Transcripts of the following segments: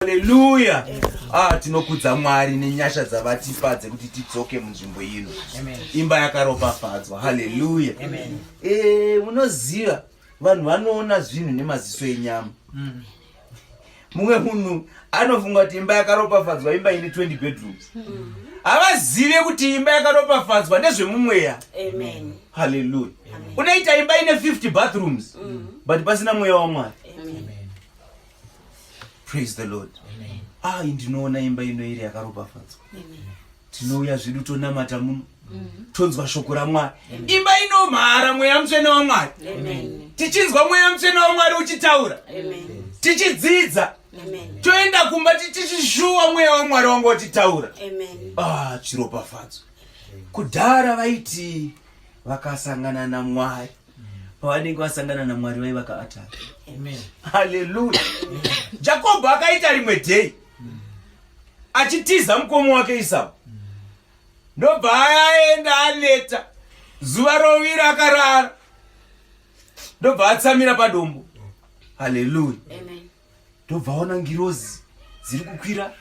Haleluya. Ah, tinokudza Mwari nenyasha dzavatipa dzekuti tidzoke munzvimbo ino. Imba yakaropafadzwa. Haleluya. Eh, munoziva vanhu vanoona zvinhu nemaziso enyama. Mumwe munhu anofunga kuti imba yakaropafadzwa imba ine 20 bedrooms. Havazive kuti imba yakaropafadzwa ndezvemumweya. Haleluya. Unoita imba ine 50 bathrooms but pasina mweya waMwari. Praise the Lord. Ah, ndinoona imba ino iri yakaropafadzwa. Tinouya zvedu tonamata muno, tonzwa shoko raMwari. Imba inomhara mweya mutsvene waMwari, tichinzwa mweya mutsvene waMwari uchitaura, tichidzidza, toenda kumba tichishuwa mweya waMwari wanga uchitaura. Ah, chiropafadzo. Kudhara vaiti vakasangana naMwari, pavanenge vasangana naMwari vaivaka atari. Haleluya. Jakobho akaita rimwe day achitiza mukoma wake Isau, ndobva aenda aneta, zuva rovira akarara, ndobva atsamira padombo. Haleluya. Ndobva aona ngirozi dziri kukwira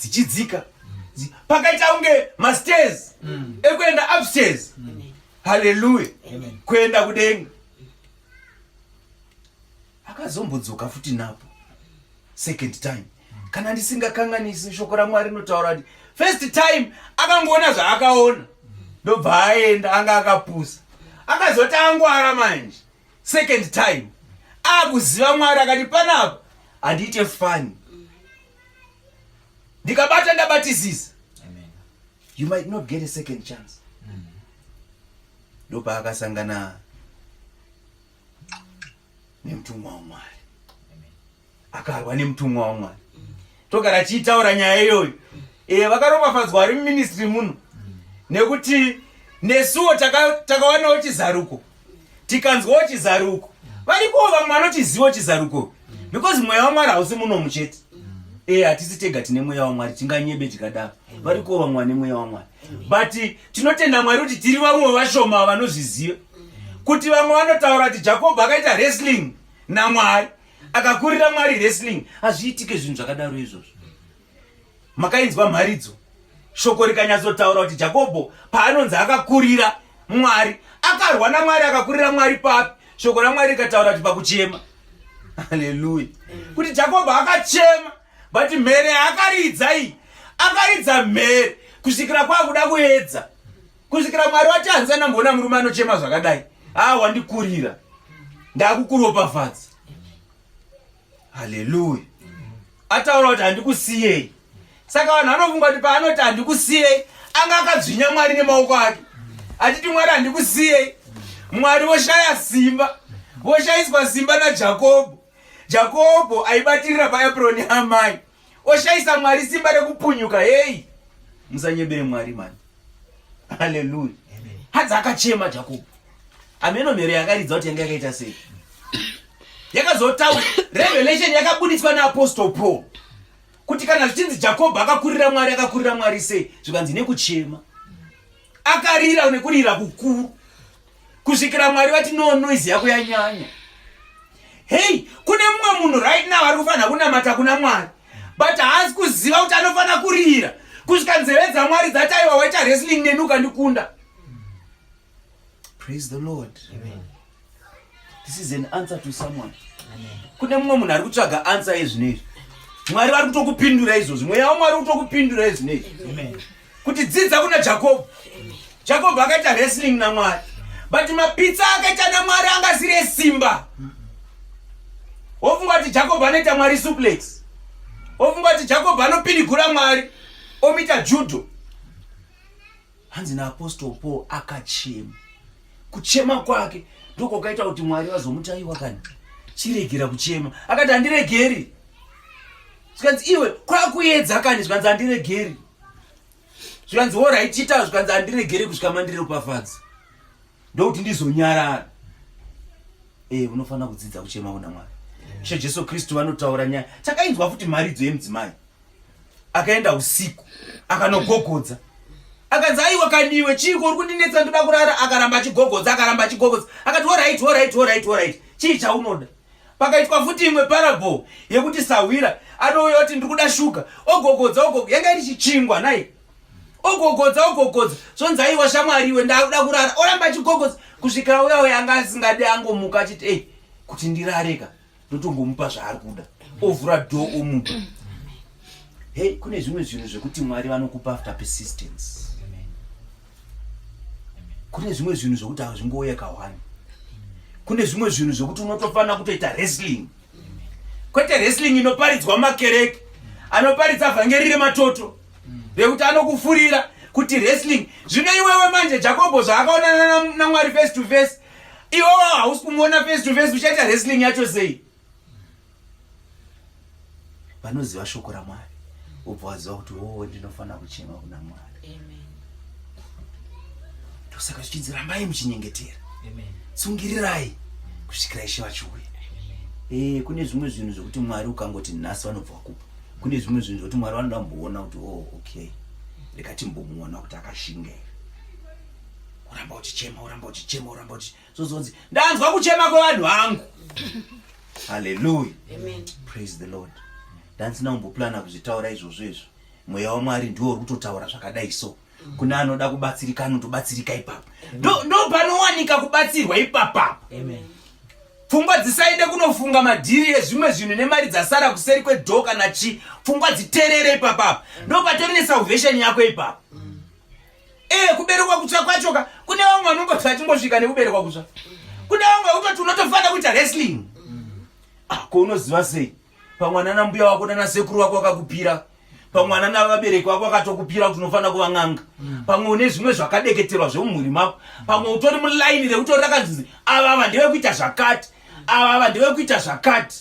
dzichidzika, pakaita kunge mastairs ekuenda upstairs. Haleluya. Kuenda kudenga. Akazombodzoka futi napo second time. Kana ndisingakanganisi, shoko raMwari rinotaura kuti first time akangoona zvaakaona, ndobva aenda, anga akapusa. Akazoti angwara manje second time, akuziva Mwari, akati panapa handiite fani, ndikabata ndabatisisa. You might not get a second chance. Ndopaakasangana nemutumwa waMwari, akarwa nemutumwa waMwari. Togara tichitaura nyaya iyoyo. Vakaropafadzwa vari muministry muno, nekuti nesuwo takawanawo chizaruko, tikanzwawo chizaruko. Varikowo vamwe vanochizivawo chizaruko, because mweya waMwari hausi muno muchete. Hatisi tega tine mweya waMwari, tinganyebe tikadaro. Varikowo vamwe vane mweya waMwari, but tinotenda Mwari kuti tiri vamwe vashoma vanozviziva. Kuti vamwe vanotaura kuti Jakobho akaita wrestling naMwari, akakurira Mwari wrestling, hazviitike zvinhu zvakadaro izvozvo. Makainzwa mharidzo, shoko rikanyatsotaura kuti Jakobho paanonzi akakurira Mwari, akarwa naMwari, akakurira Mwari papi? Shoko raMwari rikataura kuti pakuchema. Haleluya. Kuti Jakobho akachema, but mhere yaakaridza iyi, akaridza mhere kusvikira kwakuda kuedza, kusvikira Mwari wati hanzi anamboona murume anochema zvakadai. Ah, wandikurira, ndakukuropafadza. Haleluya. Ataura kuti handikusiyei. Saka vanhu vanofunga kuti paanoti handikusiyei, anga akadzvinya Mwari nemaoko ake, achiti Mwari handikusiyei. Mwari voshaya simba, voshayiswa simba naJakobho. Jakobho aibatirira paeproni amai, oshayisa Mwari simba rekupunyuka. Hei, musanyebere Mwari mani. Haleluya. Hadzi akachema Jakobho, ameno mhere yakaridza kuti yanga yakaita sei. Yakazotaura revelation yakabuditswa naapostle Paul kuti kana zvichinzi Jakobho akakurira Mwari, akakurira Mwari sei? Zvikanzi nekuchema, akarira nekurira kukuru kusvikira Mwari vati no, noise yako yanyanya. Hei, kune mumwe munhu right now ari kufanira kunamata kuna Mwari, but haasi kuziva kuti anofanira kurira kusvika nzeve dzaMwari dzati aiwa, waita wrestling neni ukandikunda. Praise the Lord. Amen. This is an answer to someone. Kune mumwe munhu ari kutsvaga answer yezvino izvi. Mwari vari kutokupindura izvozvi, mweya waMwari kutokupindura izvino izvi, kuti dzidza kuna Jakobho. Jakobho akaita wrestling naMwari, but mapitsa akaita naMwari angasiri esimba. Wofunga kuti Jakobho anoita Mwari suplex, wofunga kuti Jakobho anopidigura Mwari omuita judo. Hanzi naapostle Paul akachema. Kuchema kwake ndokwakaita kuti Mwari vazomuti aiwa kani, chiregera kuchema. Akati handiregeri. Zvikanzi iwe kwakuedza kani. Zvikanzi handiregeri. Zvikanzi woraichita. Zvikanzi handiregeri kusvika mandiropafadza, ndokuti ndizonyarara. Unofanira kudzidza kuchema kuna Mwari. Ishe Jesu Kristu vanotaura nyaya takainzwa futi, mharidzo yemudzimai akaenda usiku akanogogodza. Akanzi aiwa kaniwe, chiiko uri kundinetsa, ndoda kurara. Akaramba achigogodza, akaramba achigogodza. Akati alright, alright, alright, alright, chii chaunoda? Pakaitwa futi imwe parable yekuti sahwira anouya oti ndiri kuda shuga, ogogodza ogogo, yanga iri chichingwa nai, ogogodza ogogodza, zvonzi aiwa shamwari iwe ndakuda kurara, oramba achigogodza kusvikira uya uya anga asingadi angomuka achiti ei kuti ndirareka ndotongomupa zvaari kuda, ovhura door omupa. Hei, kune zvimwe zvinhu zvekuti Mwari vanokupa after persistence. Kune zvimwe zvinhu zvekuti hazvingouye kahwani. Kune zvimwe zvinhu zvekuti unotofanira kutoita wrestling, kwete wrestling inoparidzwa mumakereke anoparidza vhangeri rematoto rekuti anokufurira kuti wrestling. Zvino iwewe manje Jakobho zvaakaonana naMwari face to face, iwewe hausi kumuona face to face, uchaita wrestling yacho sei? Vanoziva shoko raMwari ubva waziva kuti oo ndinofanira kuchema kuna Mwari. Ndosaka zvichinzi rambai muchinyengetera, tsungirirai kusvikira Ishe vachiuya. Ee, kune zvimwe zvinhu zvekuti Mwari ukangoti nhasi vanobva vakupa. Kune zvimwe zvinhu zvekuti Mwari vanoda kumboona kuti oh okay, rega timbomuona kuti akashinga here. Uramba uchichema, uramba uchichema, uramba uchi zvozonzi ndanzwa kuchema kwevanhu vangu. Haleluya, praise the Lord. Ndandisina kumboplana kuzvitaura izvozvo izvo. Mweya waMwari ndiwo uri kutotaura zvakadai so. Kune anoda kubatsirika anotobatsirika ipapo. Ndo panowanika kubatsirwa ipapapo. Pfungwa dzisaende kunofunga madhiri ezvimwe zvinhu nemari dzasara kuseri kwedhoo kana chi. Pfungwa dziterere ipapapo. Ndo patori nesalvation yako ipapo. Kuberekwa kutsva kwachoka kune vamwe vanongoti vachingosvika nekuberekwa kutsva. Kune vamwe vekutoti unotofanira kuita wrestling. Ko unoziva sei? Pamwe ana mbuya wako nana sekuru wako vakakupira, pamwe ana navabereki vako vakatokupira kuti unofanira kuva n'anga. Pamwe une zvimwe zvakadeketerwa zvemumhuri mako, pamwe utori mulaini rekutori rakanzi ava ava ndevekuita zvakati, ava ava ndevekuita zvakati.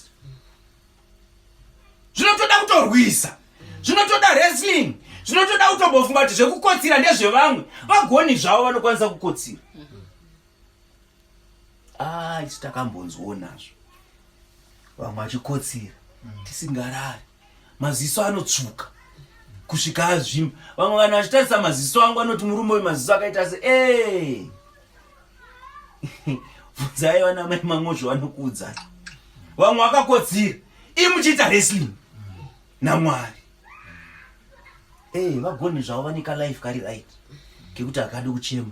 Zvinotoda kutorwisa, zvinotoda wrestling, zvinotoda kutombofunga kuti zvekukotsira ndezvevamwe vagoni zvavo vanokwanisa kukotsira. Isu takambonzwawo nazvo vamwe vachikotsira tisingarari, maziso anotsvuka kusvika azvimba. Vamwe vanhu vachitarisa maziso angu anoti murume uyu maziso akaita se ee. Bvunzai vana mai Mangozvo vanokuudzai. Vamwe vakakotsira ii muchiita wrestling naMwari. Vagoni zvavo vane kalife kari right kekuti akadi kuchema,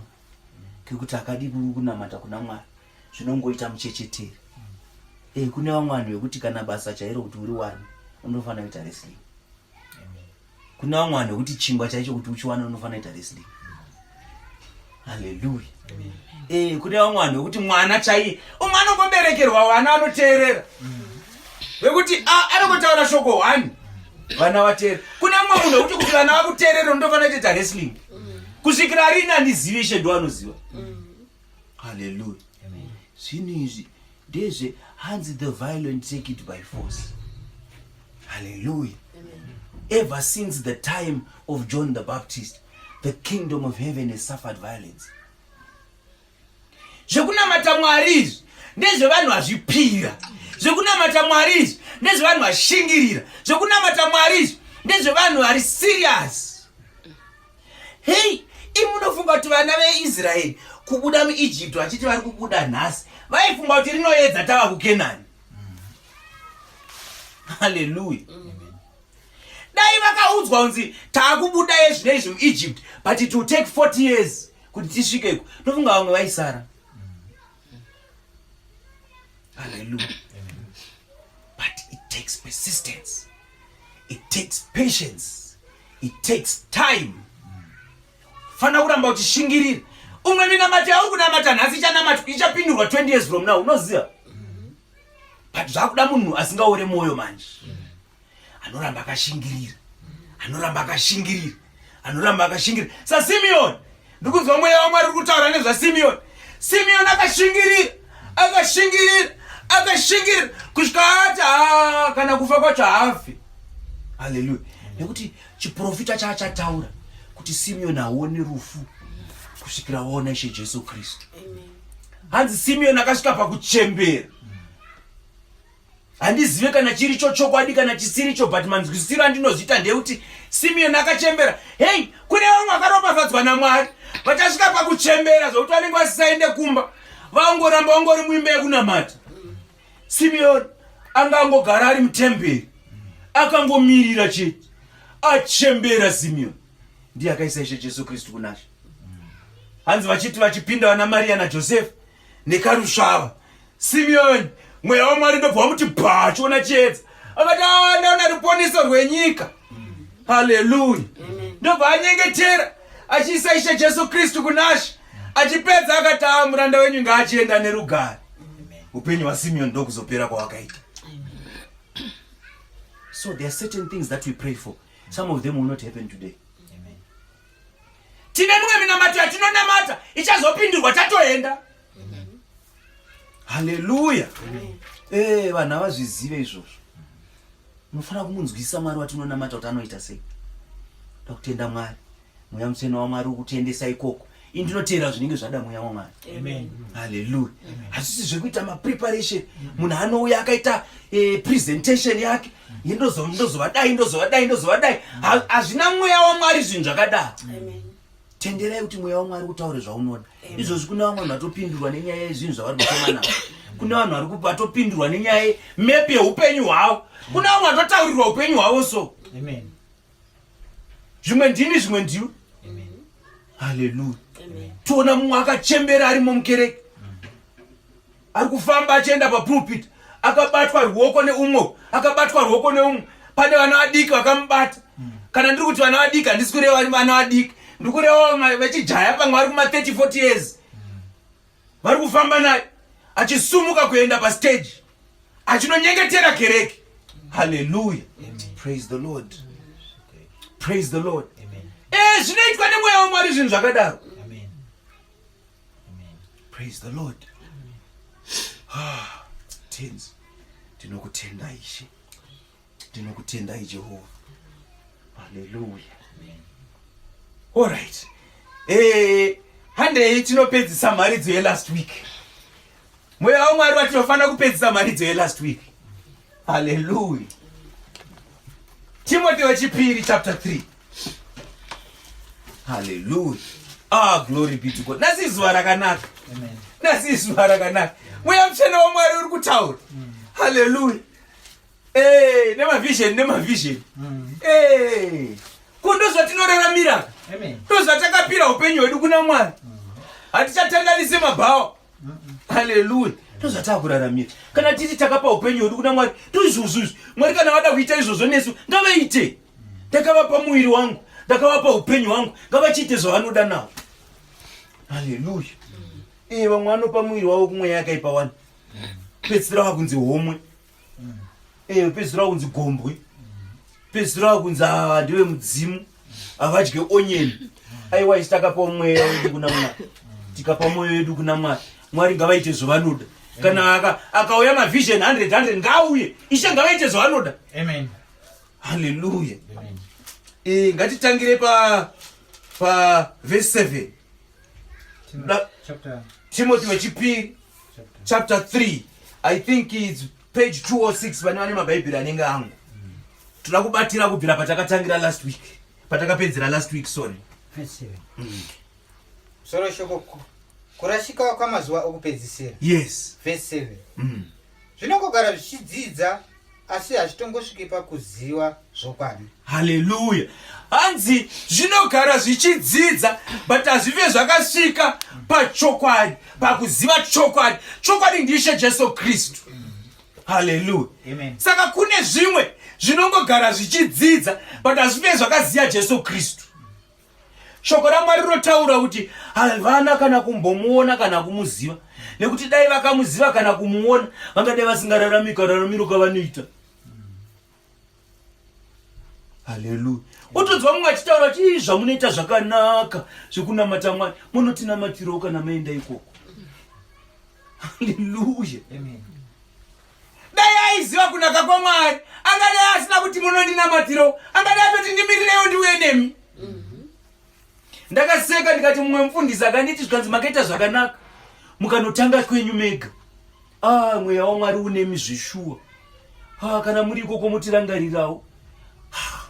kekuti akadi kunamata kuna Mwari, zvinongoita muchecheteri. Kune vamwe vanhu vekuti kana basa chairo kuti uri wani unofanira kuita wrestling. Kune vamwe vanhu vekuti chingwa chaicho kuti uchiwana unofanira kuita wrestling. Haleluya. Kune vamwe vanhu vekuti mwana chaiye umwe anongoberekerwa vana vanoteerera, vekuti anongotaura shoko one vana vateerera. Kune mumwe munhu wekuti kuti vana vakuteerera unotofanira kuita wrestling kusvikira rini handizivi, Ishe ndo anoziva. Haleluya. Zvinhu izvi ndezve hanzi the violent take it by force. Haleluya. Ever since the time of John the Baptist, the kingdom of heaven has suffered violence. Zvekunamata Mwari izvi ndezvevanhu vazvipira. Zvekunamata Mwari izvi ndezvevanhu vashingirira. Zvekunamata Mwari izvi ndezvevanhu vari serious. Hei, imunofunga kuti vana veIsraeri kubuda muEgypt vachiti vari kubuda nhasi, vaifunga kuti rinoedza tava kuKenani? Haleluya. Dai vakaudzwa kunzi taakubuda yezvino izvi muEgypt, but it will take 40 years kuti tisvikeko, ndofunga vamwe vaisara. Haleluya. But it takes persistence, it takes patience, it takes time. Fana kuramba uchishingirira. Umwe minamato yauri kunamata nhasi ichapindurwa 20 years from now, unoziva. But zvakuda munhu asingaore mwoyo manje, anoramba akashingirira, anoramba akashingirira, anoramba akashingirira saSimeoni. Ndikunzwa mweya waMwari uri kutaura nezvaSimeoni. Simeoni akashingirira, akashingirira, akashingirira kusvika ati kana kufa kwacho haafi. Haleluya. Nekuti chiprofita chaachataura kuti Simeoni hauoni rufu kusvikira waona Ishe Jesu Kristu. Hanzi Simeoni akasvika pakuchembera. Handizive kana chiri cho chokwadi kana chisiricho, but manzwisiro andinozviita ndeyekuti Simeoni akachembera. Hei, kune vamwe vakaropafadzwa naMwari vachasvika pakuchembera zvokuti vanenge vasisaende kumba, vangoramba vangori muimba yekunamata. Simeoni Anga angogara ari mutemberi akangomirira chete, achembera. Simeoni ndiye akaisa Ishe Jesu Kristu kunaShe. Hanzi vachiti vachipinda vana Mariya naJosefa nekarusvava, Simeoni mweya waMwari ndobva wamuti bha, achiona chiedza, akati, ah, ndaona ruponiso rwenyika. Haleluya! Ndobva anyengetera achiisa Ishe Jesu Kristu kunaShe. Achipedza akati, ah, muranda wenyu ngaachienda nerugare. Upenyu hwaSimeoni ndokuzopera kwawakaita. So there are certain things that we pray for, some of them will not happen today. Tine mimwe minamato yatinonamata ichazopindurwa tatoenda. Haleluya! Eh, vanhu havazvizive izvozvo. Unofanira kumunzwisisa Mwari watinonamata kuti anoita sei. Da kutenda Mwari, Mweya Mutsvene waMwari uri kutiendesa ikoko. Ini ndinoteera zvinenge zvada Mweya waMwari. Haleluya! Hazvisi zvekuita mapreparation. Munhu anouya akaita presentation yake, ndozovadai, ndozovadai, ndozovadai. Hazvina Mweya waMwari zvinhu zvakadaro. Tenderai kuti Mweya waMwari utaure zvaunoda. Izvozvi kune vamwe vanhu vatopindurwa nenyaya yezvinhu zvavari kuchema navo. Kune vanhu vari vatopindurwa nenyaya yemepi yeupenyu hwavo. Kune vamwe vatotaurirwa upenyu hwavo. So zvimwe ndini, zvimwe ndiwe. Haleluya! Toona mumwe akachembera arimo mukereke, ari kufamba achienda papulpit, akabatwa ruoko neumwe, akabatwa ruoko neumwe. Pane vana vadiki vakamubata. Kana ndiri kuti vana vadiki, handisi kureva vana vadiki, ndiri kureva vechijaya, pamwe vari kuma 30 40 years, vari kufamba naye achisumuka kuenda pastage achinonyengetera kereke. Haleluya! Praise the Lord, praise the Lord. E, zvinoitwa neMweya waMwari zvinhu zvakadaro. Praise the Lord. Ah, Tenzi, ndinokutendai Ishe, ndinokutendai Jehovha. Haleluya! Allright, handei tinopedzisa mharidzo yelast week. Mweya waMwari watinofanira kupedzisa mharidzo yelast week. Haleluya! Timothy wechipiri chapter 3. Haleluya! Ah, glory be to God. Nhasi zuva rakanaka, nhasi zuva rakanaka. Mweya Mutsvene waMwari uri kutaura. Haleluya! Eh, nemavision, nemavision. Eh, ko ndozvatinoraramira, ndozvatakapira upenyu hwedu kuna Mwari. Hatichatandanise mabhawa. Haleluya! Ndozvatakuraramira. Kana titi takapa upenyu hwedu kuna Mwari, ndoizvozvo izvi. Mwari kana vada kuita izvozvo nesu, ngavaite. Ndakavapa muviri wangu, ndakavapa upenyu hwangu, ngavachiite zvavanoda nawo. Haleluya! Iye vamwe vanopa muviri wavo kumweya yakaipa wani, pedzisira vakunzi homwe, pedzisira vakunzi gombwe, pedzisira vakunzi ava ndeve mudzimu, havadye onyeni. Aiwa, isi takapa mweya wedu kuna Mwari, tikapa mwoyo wedu kuna Mwari. Mwari ngavaite zvavanoda. Kana akauya mavision 100 100, ngaauye. Ishe ngavaite zvavanoda. Haleluya! Ngatitangire pa verse 7. Timothy wechipiri chapter 3, I think it's page 206 vane vane mabhaibheri anenge angu. Toda kubatira kubvira patakatangira last week, patakapedzera last week, sorry. Musoro shoko, kurashika kwamazuva okupedzisira. Yes. Verse 7. Zvinongogara zvichidzidza, asi hazvitongosviki pakuziva zvokwadi. Haleluya! Hanzi zvinogara zvichidzidza, but hazvive zvakasvika pachokwadi, pakuziva chokwadi. Chokwadi ndiIshe Jesu Kristu. Haleluya! Saka kune zvimwe zvinongogara zvichidzidza, but hazvive zvakaziva Jesu Kristu. Shoko raMwari rinotaura kuti havana kana kumbomuona kana kumuziva, nekuti dai vakamuziva kana kumuona, vangadai vasingararami kararamiro kavanoita. Haleluya! Otonzwa mumwe achitaura kuti, ii, zvamunoita zvakanaka zvekunamata Mwari, munotinamatirawo kana maenda ikoko. Haleluya! Dai aiziva kunaka kwaMwari, angadai asina kuti munondinamatirawo, angadai atoti ndimirirewo ndiuye nemi. Ndakaseka ndikati mumwe mufundisi akanditi, zvikanzi, makaita zvakanaka mukanotanga kwenyu mega. Ah, Mweya waMwari unemi zvishuwa. Ah, kana muri ikoko mutirangarirawo. Ah,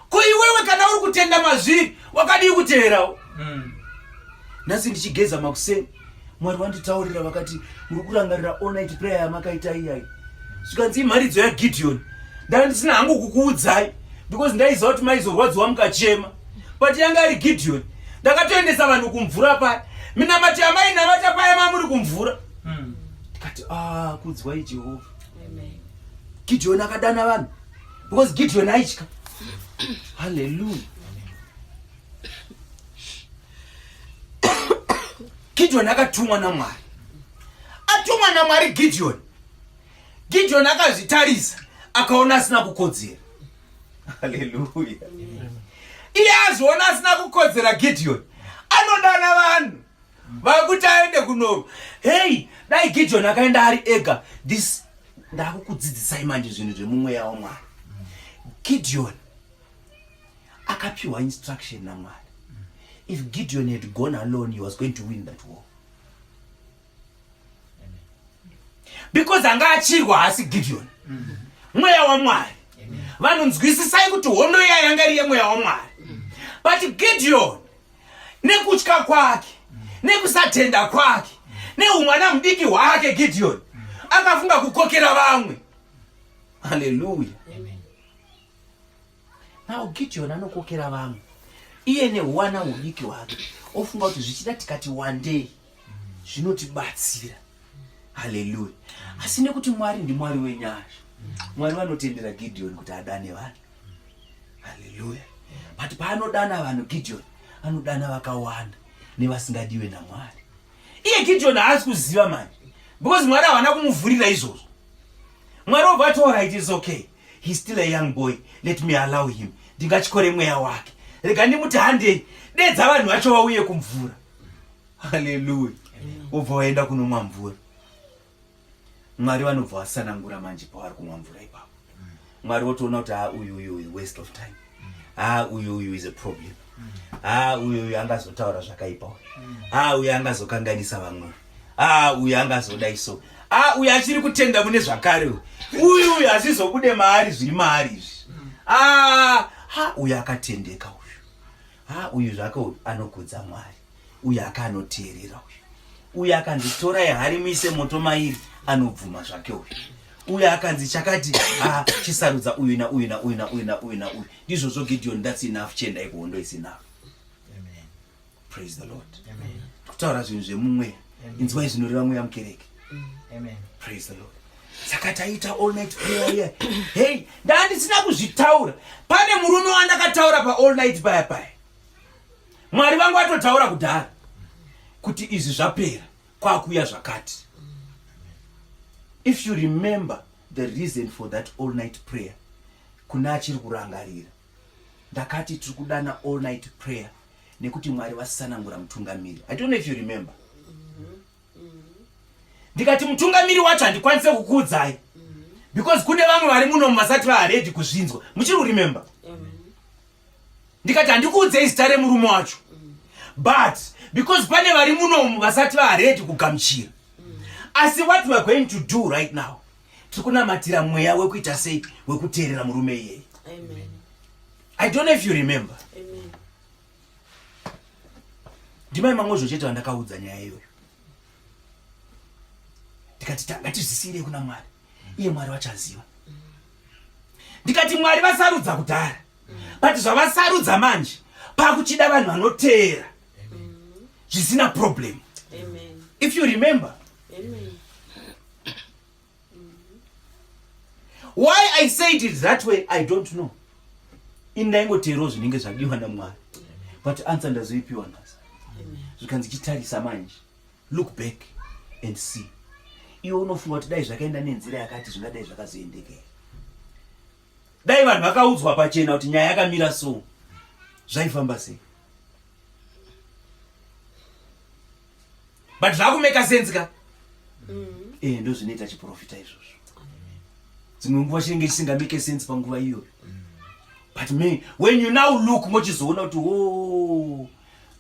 ko iwewe kana uri kutenda mazviri, wakadii kuteerawo? Nhasi ndichigeza makuseni, Mwari wanditaurira vakati, muri kurangarira all night prayer yamakaita iyai? Zvikanzi imharidzo yaGideon. Ndanga ndisina hangu kukuudzai because ndaiziva kuti maizorwadziwa mukachema. But yanga ari Gideon. Ndakatoendesa vanhu kumvura paya. Minamato yamainamata paya mamuri kumvura. Ndikati ah kudzwai Jehovha. Gideon akadana vanhu because Gideon aitya. Hallelujah. Gideon akatumwa naMwari. Atumwa naMwari Gideon. Gideon akazvitarisa akaona asina kukodzera. Hallelujah. Iye azviona asina kukodzera Gideon. Anodana vanhu vakuti aende kunorwa. Hey, dai Gideon akaenda ari ega. This ndakukudzidzisai manje zvinhu zvemumweya waMwari. Gideon akapiwa instruction naMwari. If Gideon had gone alone, he was going to win that war. Because anga achirwa haasi Gideon. Mweya waMwari. Vanhu nzwisisai kuti hondo iya yanga iri yemweya waMwari. But Gideon nekutya kwake, nekusatenda kwake, neumwana mudiki hwake Gideon akafunga kukokera vamwe. Hallelujah. Now Gideon anokokera vamwe iye nehuwana hudiki hwake ofunga kuti zvichida tikati wandei zvinotibatsira. Haleluya. Asi nekuti Mwari ndiMwari wenyasha, Mwari vanotendera Gideon kuti adane vanhu. Haleluya. But paanodana vanhu Gideon anodana vakawanda nevasingadiwe naMwari. Iye Gideon haasi kuziva manje because Mwari havana kumuvhurira izvozvo. Mwari obva ati alright it's okay. He's still a young boy. Let me allow him. Ndingatyore mweya wake. Rega ndimuti handei. Dedza vanhu vacho vauye kumvura. Haleluya. Obva waenda kunomwa mvura. Mwari vanobva vasanangura manje pavari kumwa mvura ipapo. Mwari votoona kuti ha uyu uyu uyu waste of time. Ha uyu uyu is a problem. Ha uyu uyu angazotaura zvakaipa uyu. Ha uyu angazokanganisa vamwe. Ha uyu angazodai so. Ha uyu achiri kutenda mune zvakare uyu. Uyu uyu hazvizobude maari zviri maari izvi. Ah, ha uyu akatendeka uyu. Ha uyu zvake uyu anokudza Mwari. Uyu akanoteerera uyu. Uyu akanzi torai hari muise moto mairi anobvuma zvake uyu. Uyu akanzi chakati ah, chisarudza uyu na uyu na uyu na uyu na uyu na uyu. Ndizvozvo Gideon, that's enough, chiendai kuhondo is enough. Amen. Praise the Lord. Amen. Kutaura zvinhu zvemumweya. Inzwai zvinoreva mweya mukereke. Amen. Praise the Lord. Saka taita all night prayer iya. Hey, ndandisina kuzvitaura. Pane murume wandakataura pa all night paya paya. Mwari vangu vatotaura kudhara kuti izvi zvapera kwakuya zvakati. If you remember the reason for that all night prayer, kuna achiri kurangarira. Ndakati tiri kudana all night prayer nekuti Mwari vasanangura mutungamiri. I don't know if you remember. Ndikati mutungamiri wacho handikwanise kukuudzai because kune vamwe vari muno vasati vaharedi kuzvinzwa. Muchiri kuremember? Ndikati handikuudzei zita remurume wacho but because pane vari munomu vasati vaharedi kugamuchira. Asi what we are going to do right now, tiri kunamatira mweya wekuita sei wekuteerera murume iyeye. I don't know if you remember. Ndimai mamwe chete vandakaudza nyaya iyoyo. Ndikati ngatizvisiyirei kuna Mwari. Iye Mwari vachaziva. Ndikati Mwari vasarudza kudhara. But zvavasarudza manje pakuchida vanhu vanoteera zvisina problem. Amen. If you remember. Amen. Why I said it that way, I don't know. Ini ndaingoteerawo zvinenge zvadiwa naMwari. But answer ndazoipiwa nhasi. Zvikanzi chitarisa manje. Look back and see. Iwe unofunga kuti dai zvakaenda nenzira yakati zvingadai zvakazoendeka here? Dai vanhu vakaudzwa pachena kuti nyaya yakamira so, zvaifamba sei? But zvakumeka sense ka? Eh, ndo zvinoita chiprofita izvozvo. Dzimwe nguva chinenge chisingameke sense panguva iyoyo. But me, when you now look mochizoona kuti oh,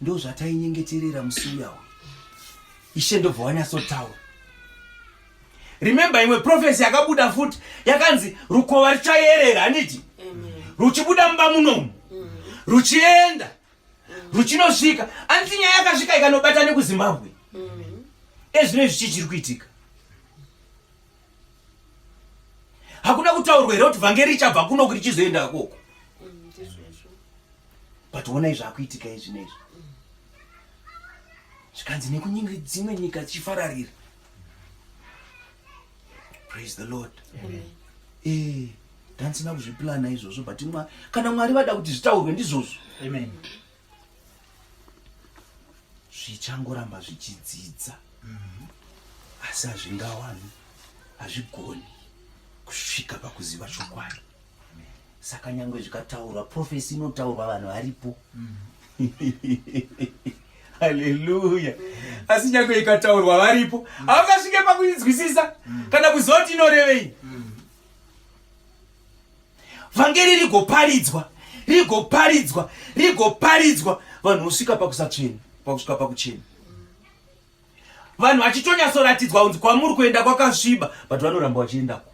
ndo zvatainyengeterera musi uya uyu. Ishe ndobva wanyatsotaura. Remember imwe prophecy yakabuda futi yakanzi rukova ruchayerera handiti? Ruchibuda mumba munomu. Ruchienda. Ruchinosvika. Handiti nyaya yakasvika ikanobata nekuZimbabwe. Ezvino izvi chii chiri kuitika? Hakuna kutaurwa here kuti vhangeri richabva kuno kuti richizoenda koko? But onai zvakuitika izvi neizvi. Zvikanzi nekunyingi dzimwe nyika dzichifararira. Praise the Lord. Eh, ndandisina kuzviplana izvozvo, but kana Mwari vada kuti zvitaurwe ndizvozvo. Amen. Zvichangoramba zvichidzidza. Asi hazvingawani, hazvigoni kusvika pakuziva chokwadi. Saka nyangwe zvikataurwa, prophecy inotaurwa vanhu varipo. Haleluya. Asi nyangwe ikataurwa varipo, havangasvike pakuinzwisisa kana kuziva kuti inorevei. Vhangeri rigoparidzwa, rigoparidzwa, rigoparidzwa, vanhu vosvika pakusatsvena, pakusvika pakuchena. Vanhu vachitonyatsoratidzwa kunzi kwamuri kuenda kwakasviba, but vanoramba vachiendako.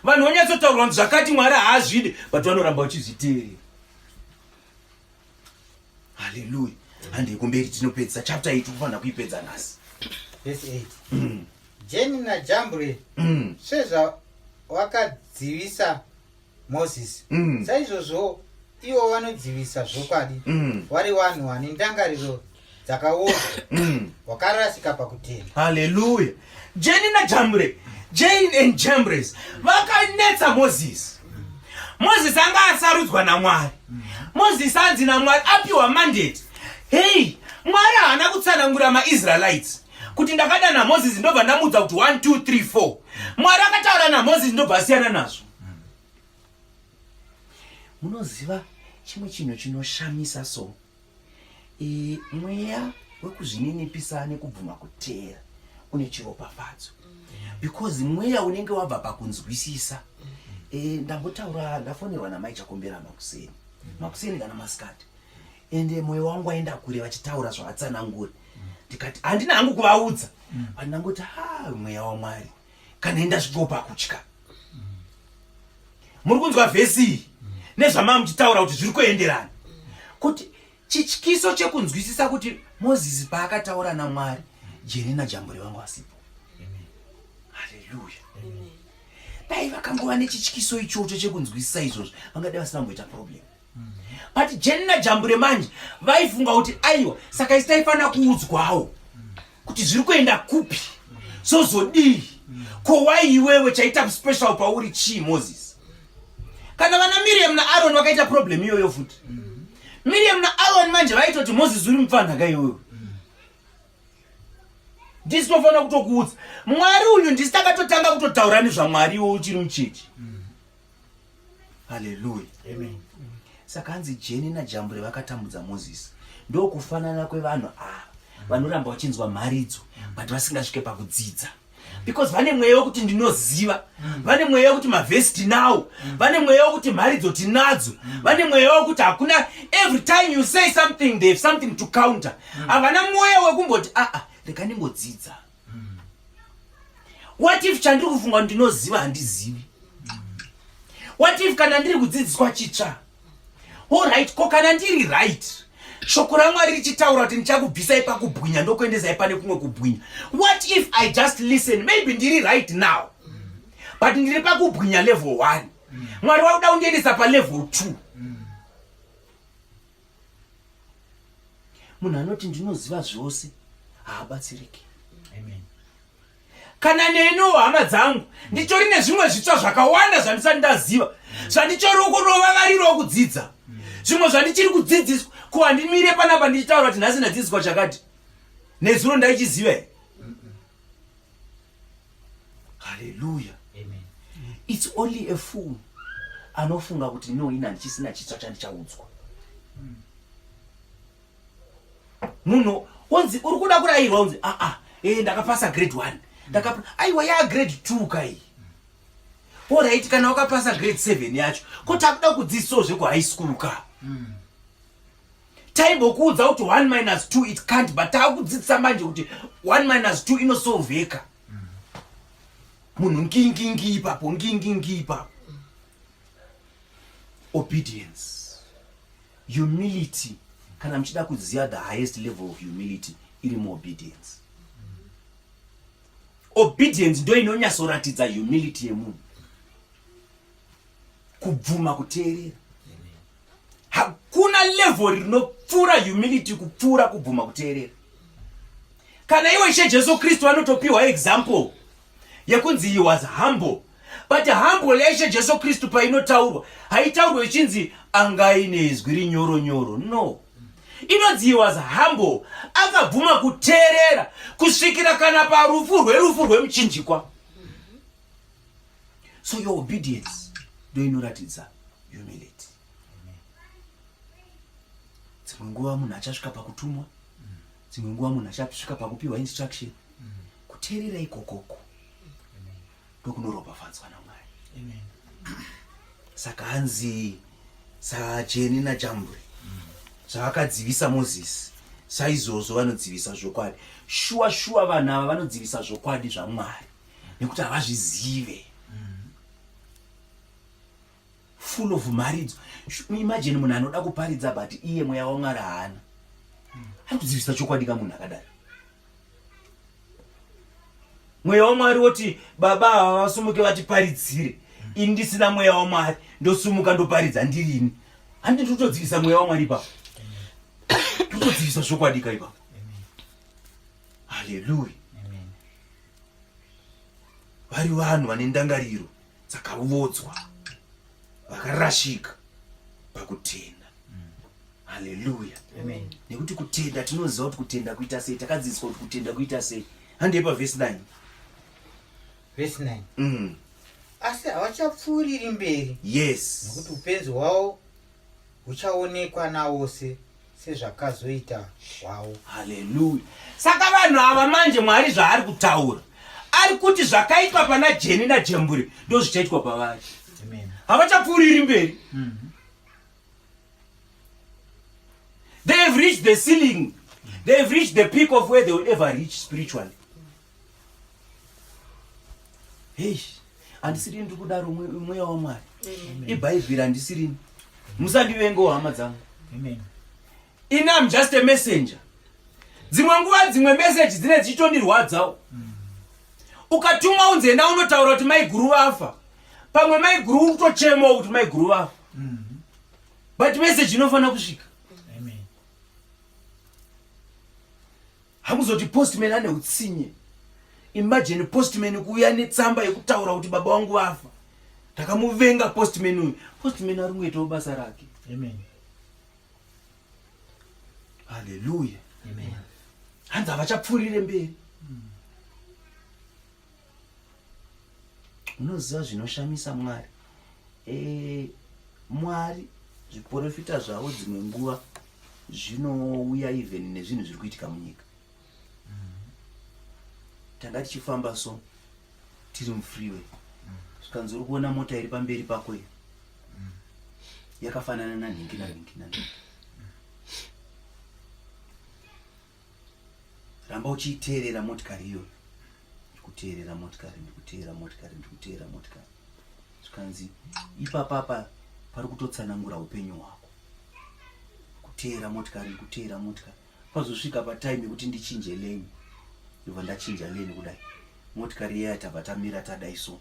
Vanhu vonyatsotaurwa kunzi zvakati Mwari haazvidi, but vanoramba vachizviteerera. Haleluya. Handei kumberi tinopedzisa chapter 8, tikufanira kuipedza nhasi. Verse 8. Jeni naJambre sezvawakadzivisa Mozisi, saizvozvo ivo vanodzivisa zvokwadi, vari vanhu vane ndangariro dzakaora, wakarasika pakutenda. Haleluya. Jeni naJambre, Jane and Jambres vakanetsa Mozisi. Mozisi anga asarudzwa naMwari. Mozisi anzi naMwari apiwa mandate. Hey, Mwari haana kutsanangura maIsraelites kuti ndakadana Mozisi ndobva ndamuudza kuti 1 2 3 4. Mwari akataura naMozisi ndobva asiyana nazvo. Munoziva chimwe chinhu chinoshamisa so, mweya wekuzvininipisa nekubvuma kuteera une chiropafadzo, because mweya unenge wabva pakunzwisisa. Ndambotaura, ndafonerwa namai Chakombera makuseni, makuseni kana masikati, ende mwoyo wangu waenda kure vachitaura zvavatsanangura. Ndikati handina hangu kuvaudza, but ndangoti ha, mweya waMwari kana enda sviko pakutya. Muri kunzwa vhesi iyi nezvamava muchitaura kuti zviri kuenderana, kuti chityiso chekunzwisisa kuti Mozisi paakataura naMwari, Jeni naJambure vangu asipo. Haleluya. Dai vakangova nechityiso ichocho chekunzwisisa izvozvo, vangadai vasina kumboita problem. But Jeni naJambure manje vaifunga kuti aiwa, saka isi taifanira kuudzwawo kuti zviri kuenda kupi, zozodii. Ko wai iwewe chaita special pauri chii, Moses? Kana vana Miriam naAron vakaita problem iyoyo futi. Miriam naAron manje vaitoti Moses uri mupfanhaka iwewe, ndisi tofanira kutokuudza Mwari uyu, ndisi takatotanga kutotaura nezvaMwari iwe uchiri muchechi. Haleluya. Saka hanzi Jeni naJambure vakatambudza Mozisi. Ndokufanana kwevanhu ava vanoramba vachinzwa mharidzo but vasingasvike pakudzidza, because vane mweya wekuti ndinoziva, vane mweya wekuti mavhesi tinawo, vane mweya wekuti mharidzo tinadzo, vane mweya wekuti hakuna. Every time you say something, they have something to counter. Havana mweya wekumboti aa, rega ndimbodzidza. What if chandiri kufunga kuti ndinoziva handizivi? What if kana ndiri kudzidziswa chitsva? Allright, ko kana ndiri right, shoko raMwari richitaura kuti ndichakubvisai pakubwinya ndokuendesai pane kumwe kubwinya? What if I just listen? Maybe ndiri right now, but ndiri pakubwinya level 1, Mwari wakuda kundiendesa palevel 2. Munhu anoti ndinoziva zvose haabatsiriki. Amen. Kana neniwo, hama dzangu, nditori nezvimwe zvitsva zvakawanda zvandisati ndaziva, zvandichori kunovavarirawo kudzidza, zvimwe zvandichiri kudzidziswa. Ko handimire panapa ndichitaura kuti nhasi ndadzidziswa chakati, nezuro ndaichiziva here? Haleluya. It's only a fool anofunga kuti no, ini handichisina chitsva chandichaudzwa. Munhu onzi uri kuda kurayirwa, unzi aa, ndakapasa grade 1, ndakapa, aiwa, yaa grade 2 kai. Alright, kana wakapasa grade 7 yacho, ko takuda kudzidzisawo zvekuhigh school ka. Taimbokuudza kuti 1 minus 2 it can't, but taakudzidzisa manje kuti 1 minus 2 inosolveka. Munhu ngingingi ipapo, ngingingi ipapo. Obedience, humility. Kana muchida kuziva the highest level of humility, iri muobedience. Obedience ndo inonyatsoratidza humility yemunhu. Kubvuma kuteerera. Hakuna level rinopfuura humility kupfuura kubvuma kuteerera. Kana iwe Ishe Jesu Kristu anotopiwa example yekunzi he was humble. But humble yaIshe Jesu Kristu painotaurwa haitaurwe ichinzi anga aine izwi rinyoro nyoro. No. Inonzi he was humble, akabvuma kuteerera kusvikira kana parufu rwerufu rwemuchinjikwa. So your obedience ndoinoratidza humility. Dzimwe nguva munhu achasvika pakutumwa, dzimwe nguva munhu achasvika pakupiwa instruction. Kuteerera ikokoko ndokunoropafadzwa naMwari. Saka hanzi saJeni naJambure zvavakadzivisa Mozisi, saizvozvo vanodzivisa zvokwadi. Shuwa shuwa vanhu ava vanodzivisa zvokwadi zvaMwari nekuti havazvizive. Full of mharidzo. Imagine munhu anoda kuparidza but iye mweya waMwari haana. Ari kudzivisa chokwadi ka munhu akadaro. Mweya waMwari woti baba ava vasumuke vatiparidzire, ini ndisina mweya waMwari ndosumuka ndoparidza ndirini. Handi ndikutodzivisa mweya waMwari ipapo, ndikutodzivisa zvokwadi ka ipapo. Haleluya. Vari vanhu vane ndangariro dzakavodzwa, vakarashika pakutenda. Haleluya. Nekuti kutenda tinoziva kuti kutenda kuita sei, takadzidziswa kuti kutenda kuita sei. Handei pavhesi 9. Vhesi 9. Asi havachapfuuriri mberi. Yes. Nokuti upenzi hwavo huchaonekwa navose sezvakazoita hwavo. Haleluya. Saka vanhu ava manje Mwari zvaari kutaura ari kuti zvakaitwa pana Jeni naJemburi ndozvichaitwa pavari. Amen. Havachapfuuriri mberi. They have reached the ceiling. They have reached the peak of where they will ever reach spiritually. Hey, handisirini ndiri kudaro mweya waMwari. Ibhaibheri handisirini. Musandivengewo hama dzangu. Amen. Ini I'm just a messenger. Dzimwe nguva dzimwe message dzine dzichitondirwadzawo. Ukatumwa unzi enda unotaura kuti maiguru vafa. Pamwe maiguru uri kutochemawo kuti maiguru vafa. But message inofanira kusvika. Amen. Hamuzoti postman ane utsinye. Imagine postman kuuya netsamba yekutaura kuti baba vangu vafa. Ndakamuvenga postman uyu. Postman ari kungoitawo basa rake. Amen. Haleluya. Amen. Hanzi havachapfuurire mberi. Unoziva zvinoshamisa Mwari? Mwari zviporofita zvavo dzimwe nguva zvinouya even nezvinhu zviri kuitika munyika. Tanga tichifamba so tiri mufreeway, zvikanzi uri kuona mota iri pamberi pako iyo yakafanana nanhingi nanhingi nanhingi. Ramba uchiiteerera motikari iyoyo. Ndikuteerera motikari, ndikuteera motikari, ndikuteera motikari. Zvikanzi ipapapa pari kutotsanangura upenyu hwako. Kuteera motikari, ndikuteera motikari. Pazosvika patime yekuti ndichinje lane, ndobva ndachinja lane kudai. Motikari iya tabva tamira tadai so.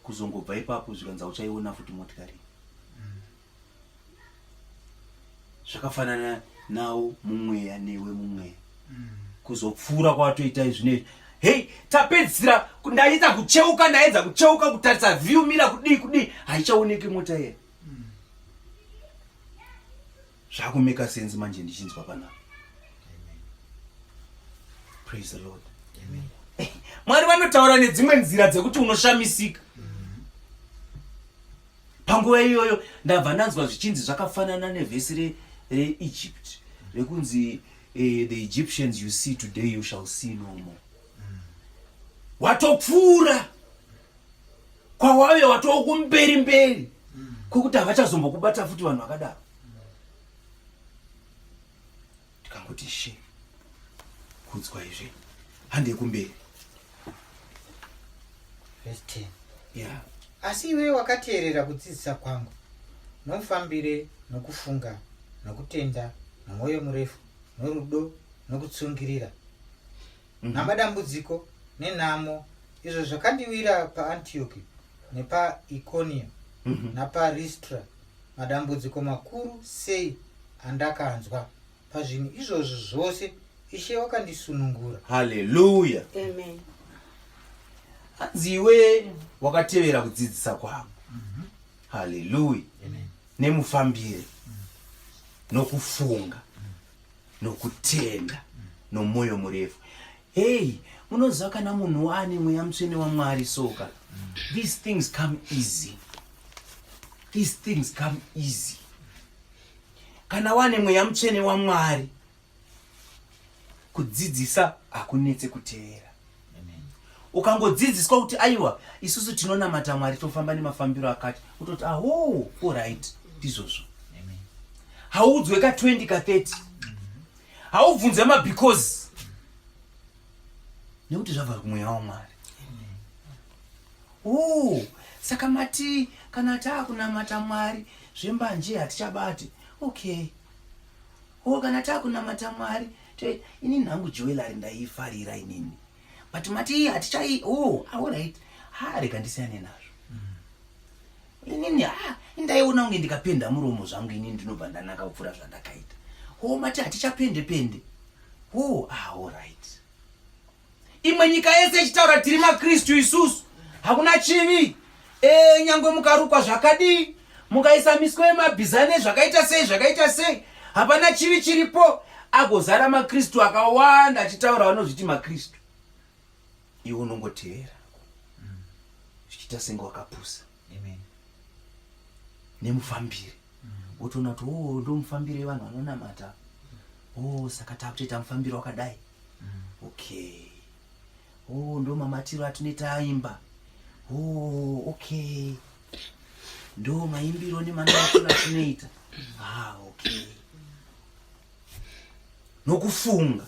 Kuzongobva ipapo zvikanzi hauchaiona futi motikari. Zvakafanana nawo mumweya newe mumweya. Kuzopfuura kwatoita izvinezvi. Hey, tapedzisira ndaita kucheuka, ndaedza kucheuka kutarisa view mira kudii kudii, haichaoneki mota iya. Zvakumeka sense manje ndichinzwa panapa. Praise the Lord. Amen. Mwari vanotaura nedzimwe nzira dzekuti unoshamisika. Panguva iyoyo ndabva ndanzwa zvichinzi zvakafanana nevhesi reEgypt rekunzi the Egyptians you see today you shall see no more. Watopfuura kwawave watoo kumberi mberi kwekuti havachazombokubata futi vanhu vakadaro. Tikangoti she kudzwa izvi handei kumberi. Verse 10. Yeah. Asi iwe wakateerera kudzidzisa kwangu, nomufambire, nokufunga, nokutenda, nomwoyo murefu, norudo, nokutsungirira, namadambudziko. nenhamo izvo zvakandiwira paantioki nepaikonia naparistra madambudziko makuru sei andakanzwa pazvinhu izvozvo zvose ishe wakandisunungura. Haleluya. Amen. Hanzi iwe wakatevera kudzidzisa kwangu. Haleluya. Nemufambire nokufunga nokutenda nomwoyo murefu. Hey, munoziva kana munhu ane mweya mutsvene waMwari soka. These things come easy. These things come easy. Kana wane mweya mutsvene waMwari, kudzidzisa hakunetse kuteera. Ukangodzidziswa kuti aiwa isusu tinonamata Mwari tofamba nemafambiro akati, utoti aho, alright, ndizvozvo. Hauudzwe ka 20 ka 30. Haubvunze ma because. Nekuti zvabva kumweya waMwari. Oh, saka mati kana taakunamata Mwari zvembanje hatichabati. Okay. Oh, kana taakunamata Mwari ini nhangu jewelry ndaiifarira inini. But mati hatichai oh, all right. Ha, rega ndisiyane nazvo. Inini ha, ndaiona kunge ndikapenda muromo zvangu inini ndinobva ndanaka kupfuura zvandakaita. Oh, mati hatichapende pende. Oh, ah, all right. Imwe nyika yese ichitaura tiri maKristu isusu, hakuna chivi. E, nyangwe mukarukwa zvakadii, mukaisa miswe yemabhiza nezvakaita sei zvakaita sei, hapana chivi chiripo. Agozara maKristu akawanda achitaura vanozviti maKristu. Iwe unongoteera zvichiita senge wakapusa. Amen. Nemufambiri wotoona kuti oh, ndomufambiro yevanhu vanonamata. Oh, saka takutoita mufambiro wakadai. Okay. Oh, ndo mamatiro atinoita aimba. Oh, okay. Ndo maimbiro nemanamatiro atinoita. Ah, okay. Nokufunga.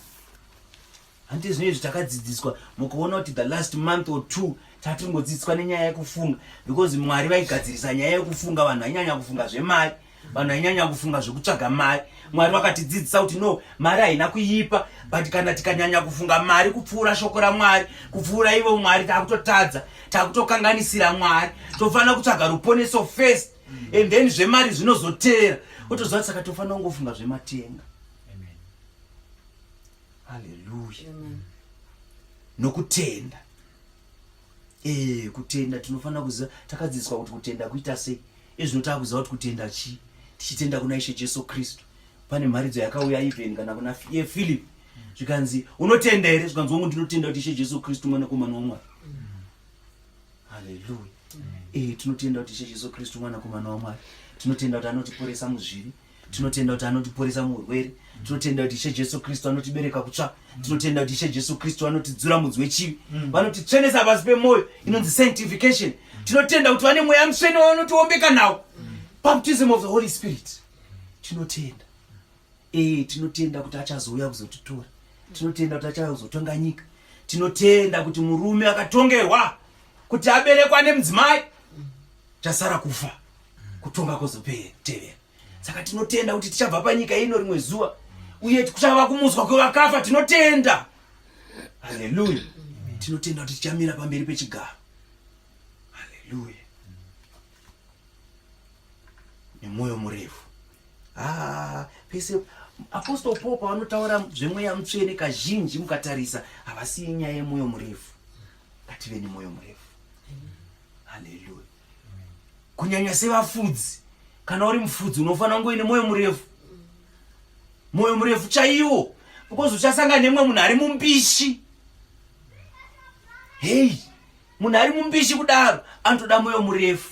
Hanti zvino izvi takadzidziswa mukuona kuti the last month or two tatingodzidziswa nenyaya yekufunga because Mwari vaigadzirisa nyaya yekufunga. Vanhu vainyanya kufunga zvemari, vanhu vainyanya kufunga zvekutsvaga mari. Mwari vakatidzidzisa kuti no, mari haina kuipa, but kana tikanyanya kufunga mari kupfuura shoko raMwari, kupfuura ivo Mwari, takutotadza, takutokanganisira Mwari. Tofanira kutsvaga ruponeso first and then zvemari zvinozoteera. Otoziva saka tofanira kungofunga zvematenga. Haleluya. Nokutenda. Kutenda tinofanira kuziva, takadzidziswa kuti kutenda kuita sei. Izvino takuziva kuti kutenda chii. Tichitenda kuna Ishe Jesu Kristu. Pane mharidzo yakauya even kana kuna Philip. Zvikanzi unotenda here? Zvikanzi wangu ndinotenda kuti Ishe Jesu Kristu mwanakomana waMwari. Haleluya. Tinotenda kuti Ishe Jesu Kristu mwanakomana waMwari. Tinotenda kuti anotiporesa muzvivi. Tinotenda kuti anotiporesa muurwere. Tinotenda kuti Ishe Jesu Kristu anotibereka kutsva. Tinotenda kuti Ishe Jesu Kristu anotidzura mudzi wechivi. Vanotitsvenesa pasi pemwoyo, inonzi sanctification. Tinotenda kuti vane mweya mutsvene wavanotiwombeka nawo. Baptism of the Holy Spirit. Tinotenda. Tinotenda kuti achazouya kuzotitora. Tinotenda kuti achauya kuzotonga nyika. Tinotenda kuti murume akatongerwa kuti aberekwa nemudzimai, chasara kufa, kutonga kwozotevera. Saka tinotenda kuti tichabva panyika ino rimwe zuva, uye kuchava kumutswa kwevakafa. Tinotenda. Haleluya. Tinotenda kuti tichamira pamberi pechigaro. Haleluya. Nemwoyo murefu. Pese Apostle Paul pavanotaura zvemweya mutsvene kazhinji mukatarisa havasiyi nyaya yemwoyo murefu. Ngative nemwoyo murefu. Haleluya. Kunyanya sevafudzi, kana uri mufudzi unofanira kunge uine mwoyo murefu. Mwoyo murefu chaiwo, because uchasangana nemumwe munhu ari mumbishi. Hey, munhu ari mumbishi kudaro anotoda mwoyo murefu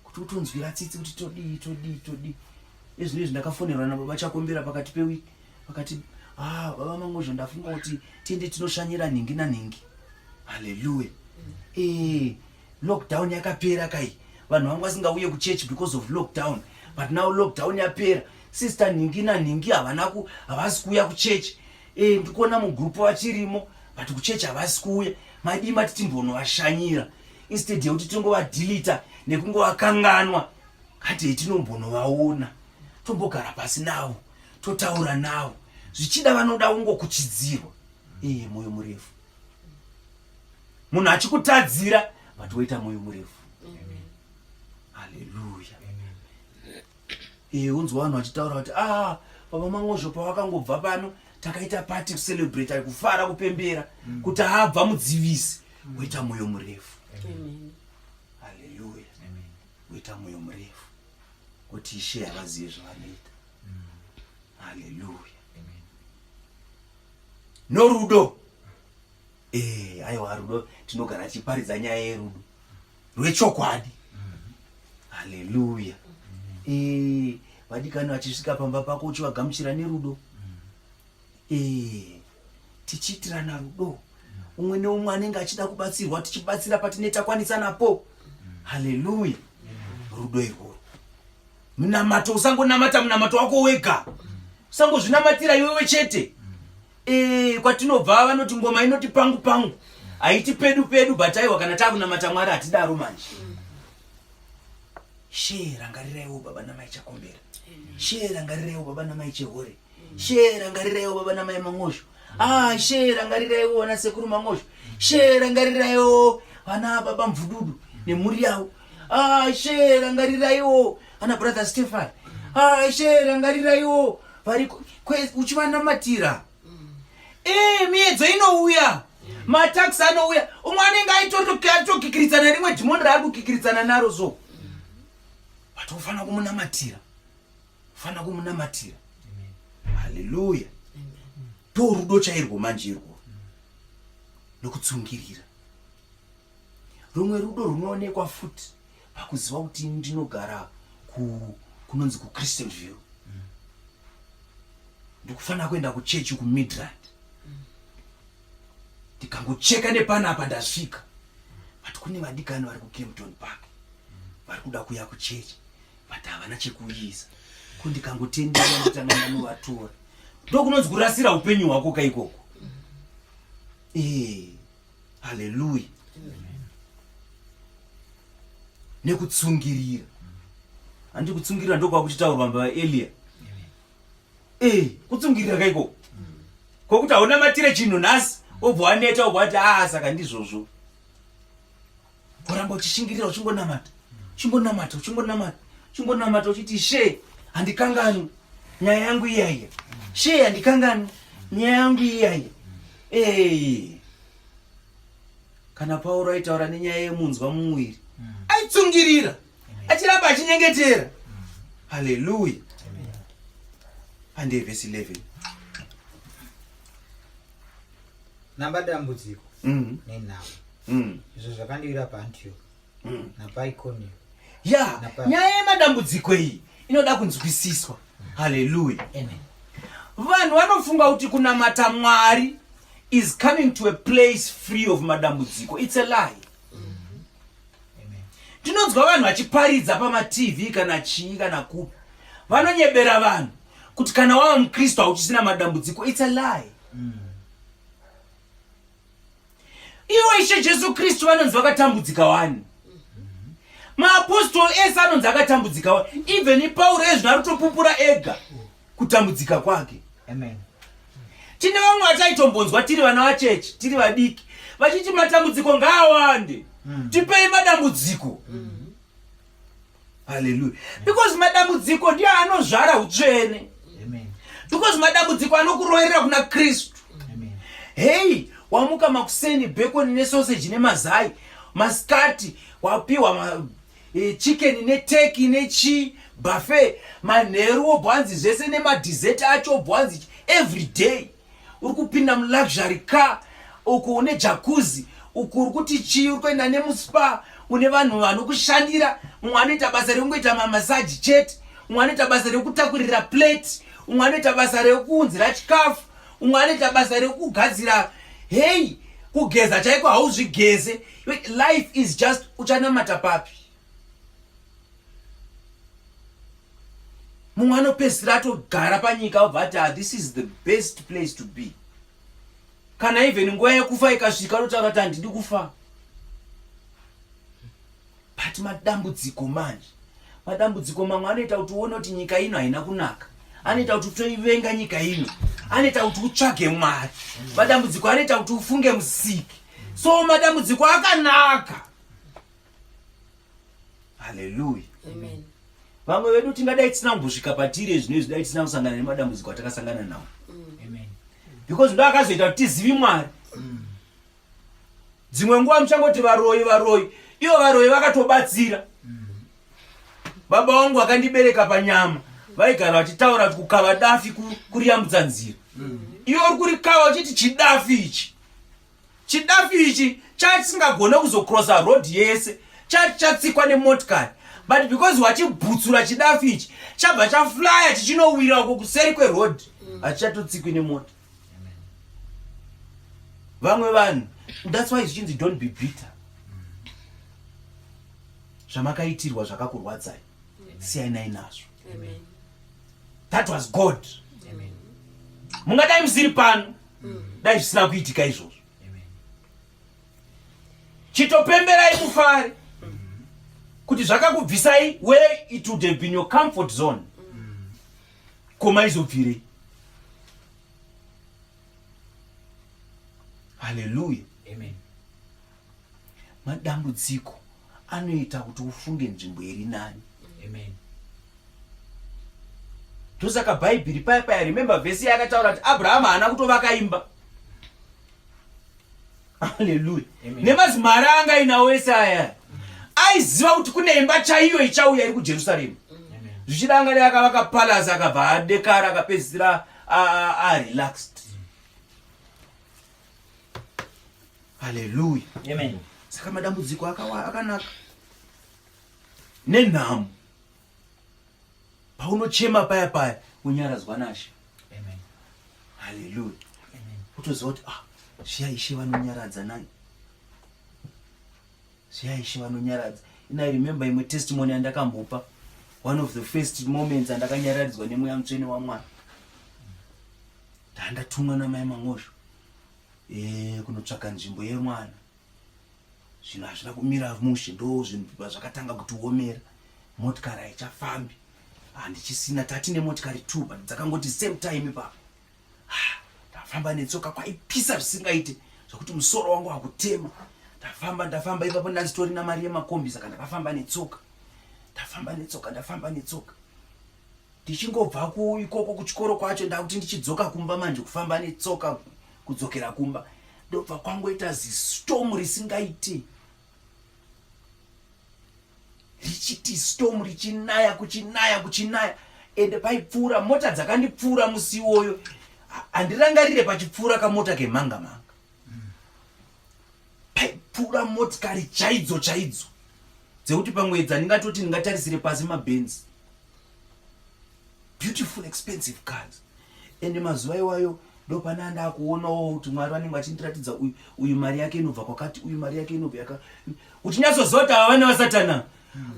kuti utonzwira tsitsi kuti todii, todii, todii. Izvi ndizvi ndakafonerwa nababa Chakombera pakati pewiki, vakati baba Mangozho, ndafunga kuti tiende tinoshanyira nhingi nanhingi. Haleluya. Lockdown yakapera kai, vanhu vangu vasingauye kuchurch because of lockdown, but now lockdown yapera, sister nhingi nanhingi havasi kuuya kuchurch. Ndikuona mugroup vachirimo, but kuchurch havasi kuuya. Madii mati timbonovashanyira instead yekuti tingovadhilita nekungovakanganwa? Hatei tinombonovaona, tombogara pasi navo, totaura navo. Zvichida vanoda kungokuchidzirwa. Mwoyo murefu. Munhu achikutadzira but woita mwoyo murefu. Haleluya. E, unzwa vanhu vachitaura kuti ah, baba Mangozho pavakangobva pano takaita party kucelebrate kufara kupembera mm. kuti abva mudzivisi mm. woita mwoyo murefu. Haleluya. Woita mwoyo murefu kuti ishe havazive zvavanoita. Mm. Haleluya. Norudo. Eh, aiwa rudo tinogara tichiparidza nyaya yerudo rwechokwadi. Haleluya. Eh, vadikani vachisvika pamba pako uchivagamuchira nerudo. Eh, tichiitirana rudo. Umwe neumwe anenge achida kubatsirwa tichibatsira patine takwanisa napo. Haleluya. Rudo irworwo. Munamato usangonamata munamato wako wega. Usangozvinamatira iwewe chete. E, kwatinobva vanoti ngoma inoti pangu pangu haiti pedu pedu but aiwa kana takunamata Mwari hatidaro manje. She rangariraiwo baba namai Chakombera. She rangariraiwo baba namai Chehore. She rangariraiwo baba namai Mang'ozho. Ah, she rangariraiwo vana sekuru Mang'ozho. She rangariraiwo vana baba Mvududu nemhuri yavo. Ah, she rangariraiwo vana brother Stefan. Ah, she rangariraiwo vari uchivanamatira. Eh, miedzo inouya, mataxi anouya, umwe anenge aitokikiritsana rimwe dhimoni raari kukikiritsana naro so but ufanira kumunamatira, ufanira kumunamatira. Haleluya. To rudo chairwo manje irwo nokutsungirira. Rumwe rudo runoonekwa futi pakuziva kuti ndinogara kunonzi kuChristian View, ndikufanira kuenda kuchechi kuMidrand, ndikangocheka nepanapa ndasvika, but kune vadikani vari kuCampton Park vari kuda kuya kuchechi but havana chekuisa, ko ndikangotendera ndotanga ndanovatora. Ndokunonzi kurasira upenyu hwako kaikoko. Ee, haleluya. Nekutsungirira, handi kutsungirira ndokwakuchitaurwa mbaElia. Ee, kutsungirira kaikoko kokuti haunamatire chinhu nhasi wobva waneta, wobva wati aa saka ndizvozvo, woramba uchishingirira, uchingonamata, uchingonamata, uchingonamata, uchingonamata, uchiti she handikanganwi nyaya yangu iyaiya, she handikanganwi nyaya yangu iyaiya. Ee, kana Pauro aitaura nenyaya yemunzwa mumuviri, aitsungirira achiramba achinyengetera. Haleluya. Pandei vhesi 11. Namadambudziko nenhamo izvo zvakandiwira paAntioch napaIconio. Ya, nyaya yemadambudziko iyi inoda kunzwisiswa. Haleluya. Vanhu vanofunga kuti kunamata Mwari is coming to a place free of madambudziko. It's a lie. Tinonzwa vanhu vachiparidza pamaTV kana chii kana kupi, vanonyebera vanhu kuti kana wava mukristu hauchisina madambudziko. It's a lie. Ivo Ishe Jesu Kristu vanonzi vakatambudzika wani, maapostoli ese anonzi akatambudzika wani, even Pauro ezvino ari kutopupura ega kutambudzika kwake. Amen. Tine vamwe vataitombonzwa tiri vana vachechi, tiri vadiki, vachiti matambudziko ngaawande, tipei madambudziko. Haleluya. Because madambudziko ndiyo anozvara utsvene. Amen. Because madambudziko anokuroverera kuna Kristu. Amen. Hei, wamuka makuseni, bacon nesausage nemazai, masikati wapiwa chicken neturkey nechi buffet, manheru wobva wanzi zvese nemadessert acho, wobva wanzi every day uri kupinda muluxury car, uku une jacuzzi, uku uri kuti chii, uri kuenda nemuspa, une vanhu vanokushandira, mumwe anoita basa rekungoita mamassage chete, umwe anoita basa rekutakurira plate, umwe anoita basa rekuunzira chikafu, umwe anoita basa rekugadzira, hei, kugeza chaiko hauzvigeze. Life is just, uchanamata papi? Mumwe anopedzisira atogara panyika obva ati, ah, this is the best place to be. Kana even nguva yekufa ikasvika anotaura kuti handidi kufa. But madambudziko manje, madambudziko mamwe anoita kuti uone kuti nyika ino haina kunaka, anoita kuti utoivenga nyika ino, anoita kuti utsvage Mwari. Madambudziko anoita kuti ufunge Musiki. So madambudziko akanaka. Haleluya. Vamwe vedu tingadai tisina kumbosvika patiri zvino izvi dai tisina kusangana nemadambudziko atakasangana nawo. Amen. Because ndo akazoita kuti tizivi Mwari. Dzimwe nguva muchangoti varoyi varoyi, ivo varoyi vakatobatsira. Baba vangu vakandibereka panyama vaigara vachitaura kuti kukava dafi kuriyambutsa nzira. Iwe uri kurikava uchiti chidafi ichi. Chidafi ichi chachisingagone kuzocrossa road yese, chachatsikwa nemotikari. But because wachibhutsura chidafi ichi, chabva chaflya chichinowira uko kuseri kweroad, hachichatotsikwi nemota. Vamwe vanhu, that's why zvichinzi don't be bitter. Zvamakaitirwa zvakakurwadzai, siyanai nazvo. That was God. Mungadai musiri pano, dai zvisina kuitika izvozvo. Chitopemberai mufare kuti zvakakubvisai where it would have been your comfort zone. Ko maizobvirei? Haleluya. Amen. Madambudziko anoita kuti ufunge nzvimbo iri nani. Amen. Ndosaka Bhaibheri paya paya, remember vhesi yakataura kuti Abraham haana kutovaka imba. Haleluya. Nemazimari anga ainawo ese aya aiziva kuti kune imba chaiyo ichauya iri kuJerusarema. Zvichida angadai akavaka palace akabva adekara akapedzisira arelaxed. Haleluya. Amen. Saka madambudziko akanaka nenhamo. Paunochema paya paya unyaradzwa naShe. Amen. Haleluya. Utoziva kuti ah, zviya Ishe vanonyaradza nani. Zviya Ishe vanonyaradza. And I remember imwe testimony yandakambopa. One of the first moments andakanyaradzwa nemweya mutsvene waMwari. Ndandatumwa namai Mangosho kunotsvaka nzvimbo yemwana. Zvinhu hazvina kumira mushe, ndo zvinhu zvakatanga kutiomera. Motikari haichafambi, handichisina, tati nemotikari 2 but dzakangoti same time ipapo. Ndafamba netsoka, kwaipisa zvisingaite zvekuti musoro wangu wakutema. Ndafamba ndafamba ipapo, ndanditorina mari yemakombi, saka ndakafamba netsoka, ndafamba netsoka, ndafamba netsoka. Ndichingobva ikoko kuchikoro kwacho, ndakuti ndichidzoka kumba manje, kufamba netsoka kudzokera kumba, ndobva kwangoita zistorm risingaiti, richiti storm richinaya kuchinaya kuchinaya. Ende paipfuura mota dzakandipfuura musi iwoyo, handirangarire pachipfuura kamota kemhanga mhanga, paipfuura motikari chaidzo chaidzo dzekuti pamwe dzandingatoti ndingatarisire pasi mabenzi, beautiful expensive cars. Ende mazuva iwayo ndopane andakuonawo kuti Mwari vanenge vachindiratidza uyu, uyu mari yake inobva kwakati, uyu mari yake inobva yaka, uchinyatsoziva kuti ava vane vasatana,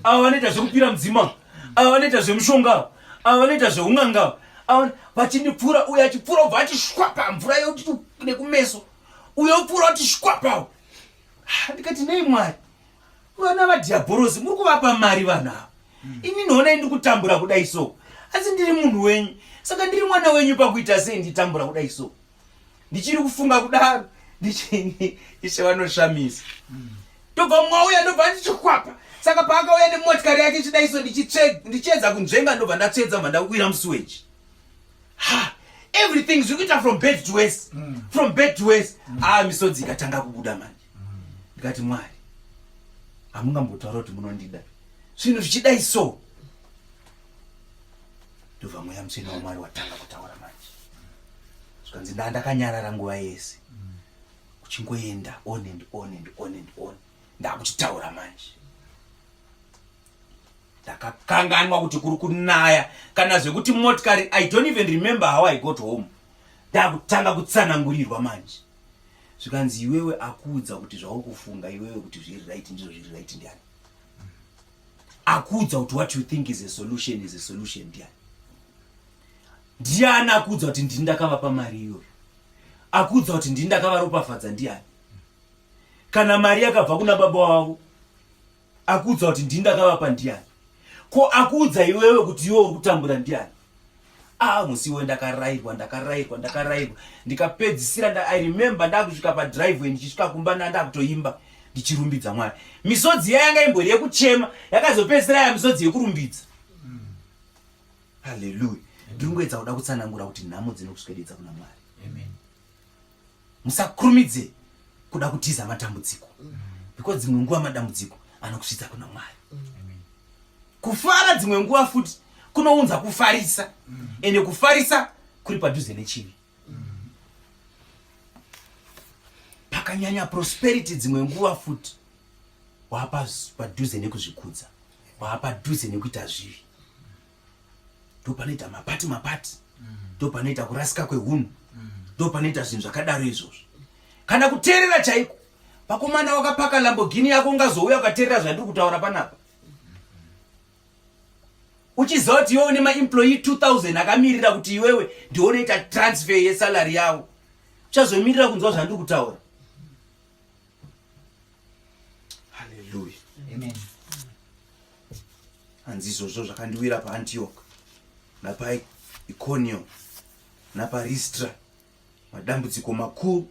ava vanoita zvekupira mudzima, ava vanoita zvemushonga, ava vanoita zveun'anga, ava vachindipfuura, uyu achipfuura ubva achishwapa mvura yekuti nekumeso, uyo opfuura kuti shwapawo. Ndikati nei Mwari, vana vadhiabhorosi muri kuvapa mari vanhu ava, ini nhoonai ndiri kutambura kudai so, asi ndiri munhu wenyu, saka ndiri mwana wenyu pakuita sei nditambura kudai so? Ndichiri kufunga kudaro, Ishe vanoshamisa. Ndobva mwauya, ndobva ndichikwapa. Saka paakauya nemotikari yake ichidai so, ndichiedza kunzvenga, ndobva ndatsvedza, ndobva ndawira musuweji. Ha, everything zviri kuita from bed to worse, from bed to worse. Misodzi ikatanga kubuda manje. Ndikati Mwari, hamungambotaura kuti munondida zvinhu zvichidai so. Ndobva mweya mutsvene waMwari watanga kutaura manje, zvikanzi ndakanyarara nguva yese, kuchingoenda on and on and on and on, ndakuchitaura manje. Ndakakanganwa kuti kuri kunaya kana zvekuti motikari, I don't even remember how I got home. Ndakutanga kutsanangurirwa manje, zvikanzi iwewe akuudza kuti zvauri kufunga iwewe kuti zviri right ndizvo zviri right ndiani? Akuudza kuti what you think is a solution is a solution ndiani? Ndiani akuudza kuti ndini ndakavapa mari iyoyo? Akuudza kuti ndini ndakavaropafadza ndiani? Kana mari yakabva kuna baba wavo, akuudza kuti ndini ndakavapa ndiani? Ko akuudza iwewe kuti iwe uri kutambura ndiani? Ah, musi iwoyo ndakarairwa, ndakarairwa, ndakarairwa. Ndikapedzisira nda, I remember ndakusvika padriveway ndichisvika kumba ndandakutoimba ndichirumbidza Mwari. Misodzi iya yanga imbori yekuchema yakazopedzisira ya misodzi yekurumbidza. Hallelujah. Ndiri kungoedza kuda kutsanangura kuti nhamo dzinokuswededza kuna Mwari. Amen. Musakurumidze kuda kutiza matambudziko. Because dzimwe nguva madambudziko anokusvitsa kuna Mwari. Amen. Kufara dzimwe nguva futi kunounza kufarisa. Ende kufarisa kuri padhuze nechivi. Pakanyanya prosperity dzimwe nguva futi wapa padhuze nekuzvikudza, wapadhuze nekuita zvivi. Ndopanoita mapati mapati, ndopanoita kurasika kwehunhu, ndopanoita zvinhu zvakadaro izvozvo. Kana kuteerera chaiko, vakomana wakapaka Lamborghini yako ungazouya ukateerera zvandiri kutaura panapa uchiziva kuti iwewe une maemployee 2000 akamirira kuti iwewe ndiwe unoita transfer yesalary yavo, uchazomirira kunzwa zvandiri kutaura. Haleluya. Amen. Hanzi izvozvo zvakandiwira paAntioch napaIconio napaRistra, madambudziko makuru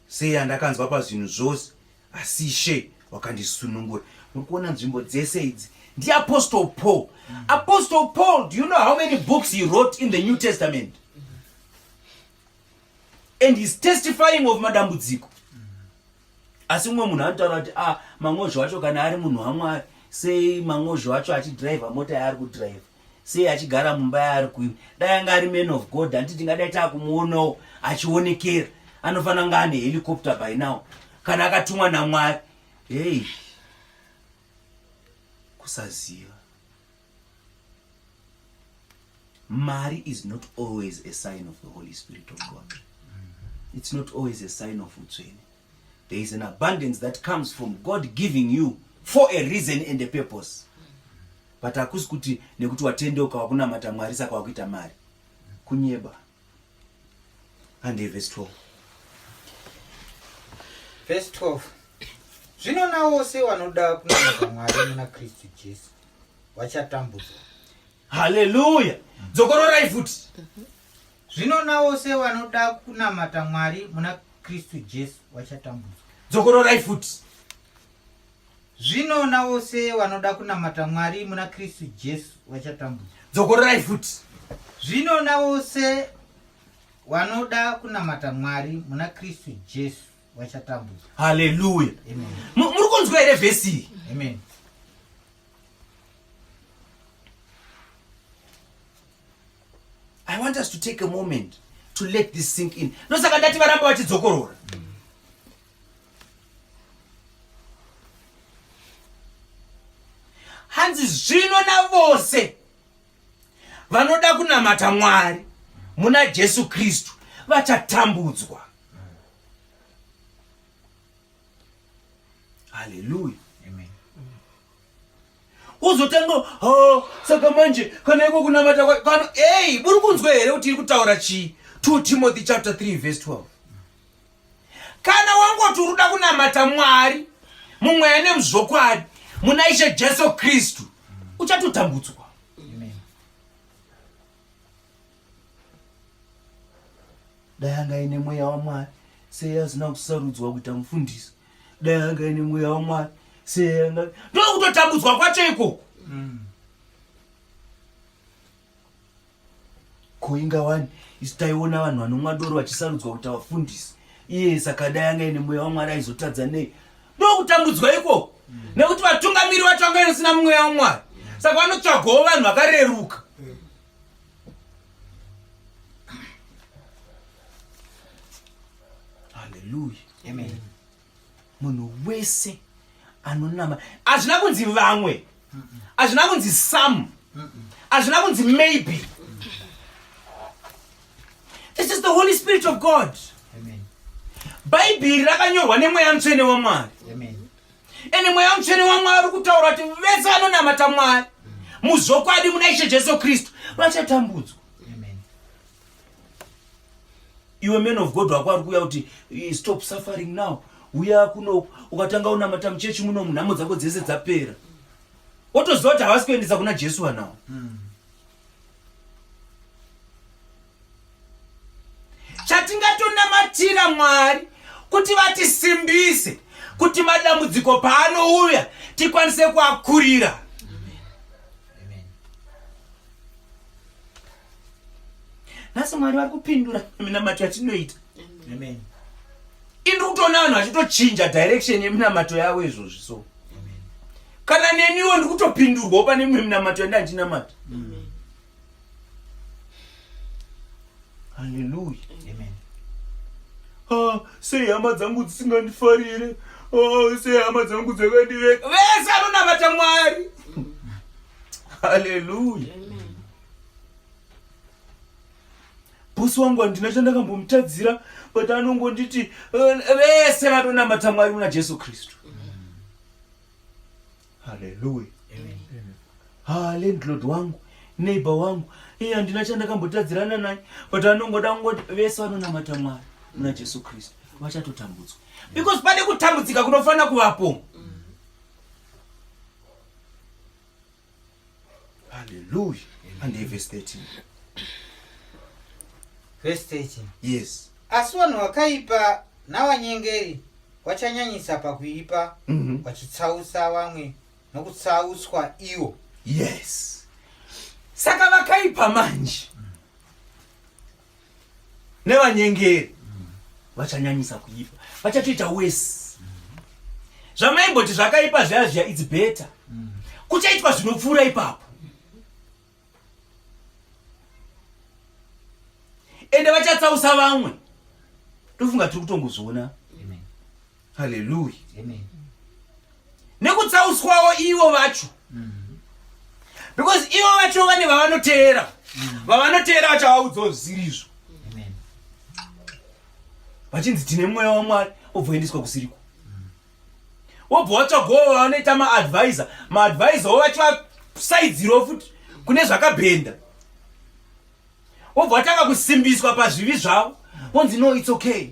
sei andakanzwa pazvinhu zvose, asi Ishe wakandisunungura. Muri kuona nzvimbo dzese idzi ndiApostle Paul. Apostle Paul, do you know how many books he wrote in the New Testament? And he's testifying of madambudziko. Asi mumwe munhu anotaura kuti ah, mangozho acho kana ari munhu waMwari, sei mangozho acho achidhiraivha mota yaari kudhiraivha, sei achigara mumba yaari kuima? Dai anga ari man of God, handiti tingadai taakumuonawo achionekera. Anofanira kunge ane helicopter by now kana akatumwa naMwari. Hey, kusaziva. Mari is not always a sign of the Holy Spirit of God. It's not always a sign of utsvene. There is an abundance that comes from God giving you for a reason and a purpose. But hakusi kuti nekuti watendeuka wakunamata Mwari saka wakuita mari. Kunyeba. Hande verse 12. Verse 12. Zvino navose vanoda kunamata Mwari muna Kristu Jesu vachatambudzwa. Haleluya. Dzokororai futi. Zvino navose vanoda kunamata Mwari muna Kristu Jesu vachatambudzwa. Dzokororai futi. Zvino navose vanoda kunamata Mwari muna Kristu Jesu vachatambudzwa. Dzokororai futi. Zvino navose vanoda kunamata Mwari muna Kristu Jesu vachatambudzwa. Haleluya. Amen. Muri kunzwa here vhesi iyi? Amen. I want us to take a moment to let this sink in. Ndosaka ndati varamba vachidzokorora. Hanzi zvino navose vanoda kunamata Mwari muna Jesu Kristu vachatambudzwa. Haleluya. Amen. Uzotanga oh, saka manje kana iko kunamata kwa kana hey, muri kunzwa here kuti iri kutaura chii? 2 Timothy chapter 3 verse 12. Kana wangoti uri kuda kunamata Mwari mumweya nemuzvokwadi muna Ishe Jesu Kristu, uchatotambudzwa. Amen. Dai anga aine mweya waMwari, sei asina kusarudzwa kuita mufundisi? Dai anga aine mweya waMwari, sei anga ndokutotambudzwa kwacho ikoko. Ko inga wani isu taiona vanhu vanomwa doro vachisarudzwa kuita vafundisi, iye saka dai anga aine mweya waMwari aizotadza nei? Ndokutambudzwa ikoko, nekuti vatungamiri vacho vanga vasina mweya waMwari, saka vanotsvagawo vanhu vakareruka. Haleluya. Amen. Munhu wese anonama. Hazvina kunzi vamwe, hazvina kunzi some, hazvina kunzi maybe. This is the Holy Spirit of God. Amen. Bhaibheri rakanyorwa nemweya mutsvene waMwari. Amen. Ende mweya mutsvene waMwari uri kutaura kuti vese vanonamata Mwari muzvokwadi muna Ishe Jesu Kristu vachatambudzwa. Amen. Iwe man of God wako ari kuuya kuti stop suffering now, uya kuno ukatanga unamata muchechi muno nhamo dzako dzese dzapera, wotoziva kuti havasi kuendesa kuna Jesu vanawo. Tinonamatira Mwari kuti vatisimbise kuti madambudziko paanouya tikwanise kuakurira. Nhasi Mwari vari kupindura minamato yatinoita. Amen. Ini kutoona vanhu vachitochinja direction yeminamato yavo izvozvi so. Kana neniwo ndiri kutopindurwawo pane imwe minamato yandandinamata. Haleluya. Amen. Ah, sei hama dzangu dzisingandifarire? Ah, sei hama dzangu dzakandiveka? Vese anonamata Mwari. Haleluya. Bosi wangu handina chandakambomutadzira but anongonditi eh, vese vanonamata Mwari muna Jesu Kristu. Haleluya. Ha, landlord wangu, neighbor wangu, iye handina chandakambotadzirana naye but anongoda kungoti vese vanonamata Mwari muna Jesu Kristu vachatotambudzwa. Because pane kutambudzika kunofanira kuvapo. Hallelujah. And verse 13. Verse 13. Yes. Asi vanhu vakaipa navanyengeri vachanyanyisa pakuipa vachitsausa vamwe nokutsauswa ivo. Yes. Saka vakaipa manje nevanyengeri vachanyanyisa kuipa, vachatoita wesi. Zvamaimboti zvakaipa zviya zviya, it's better. Kuchaitwa zvinopfuura ipapo. Ende vachatsausa vamwe. Ndofunga tiri kutongozviona. Haleluya. Nekutsauswawo ivo vacho. Because ivo vacho vane vavanoteera. Vavanoteera vachavaudzawo zvisiri izvo. Vachinzi tine mweya waMwari, obva oendeswa kusiriko. Wobva watsvagawo vanoita maadvisor, maadvisor wo vachivasaidzirawo futi kune zvakabhenda. Wobva watanga kusimbiswa pazvivi zvavo, wonzi no, it's okay.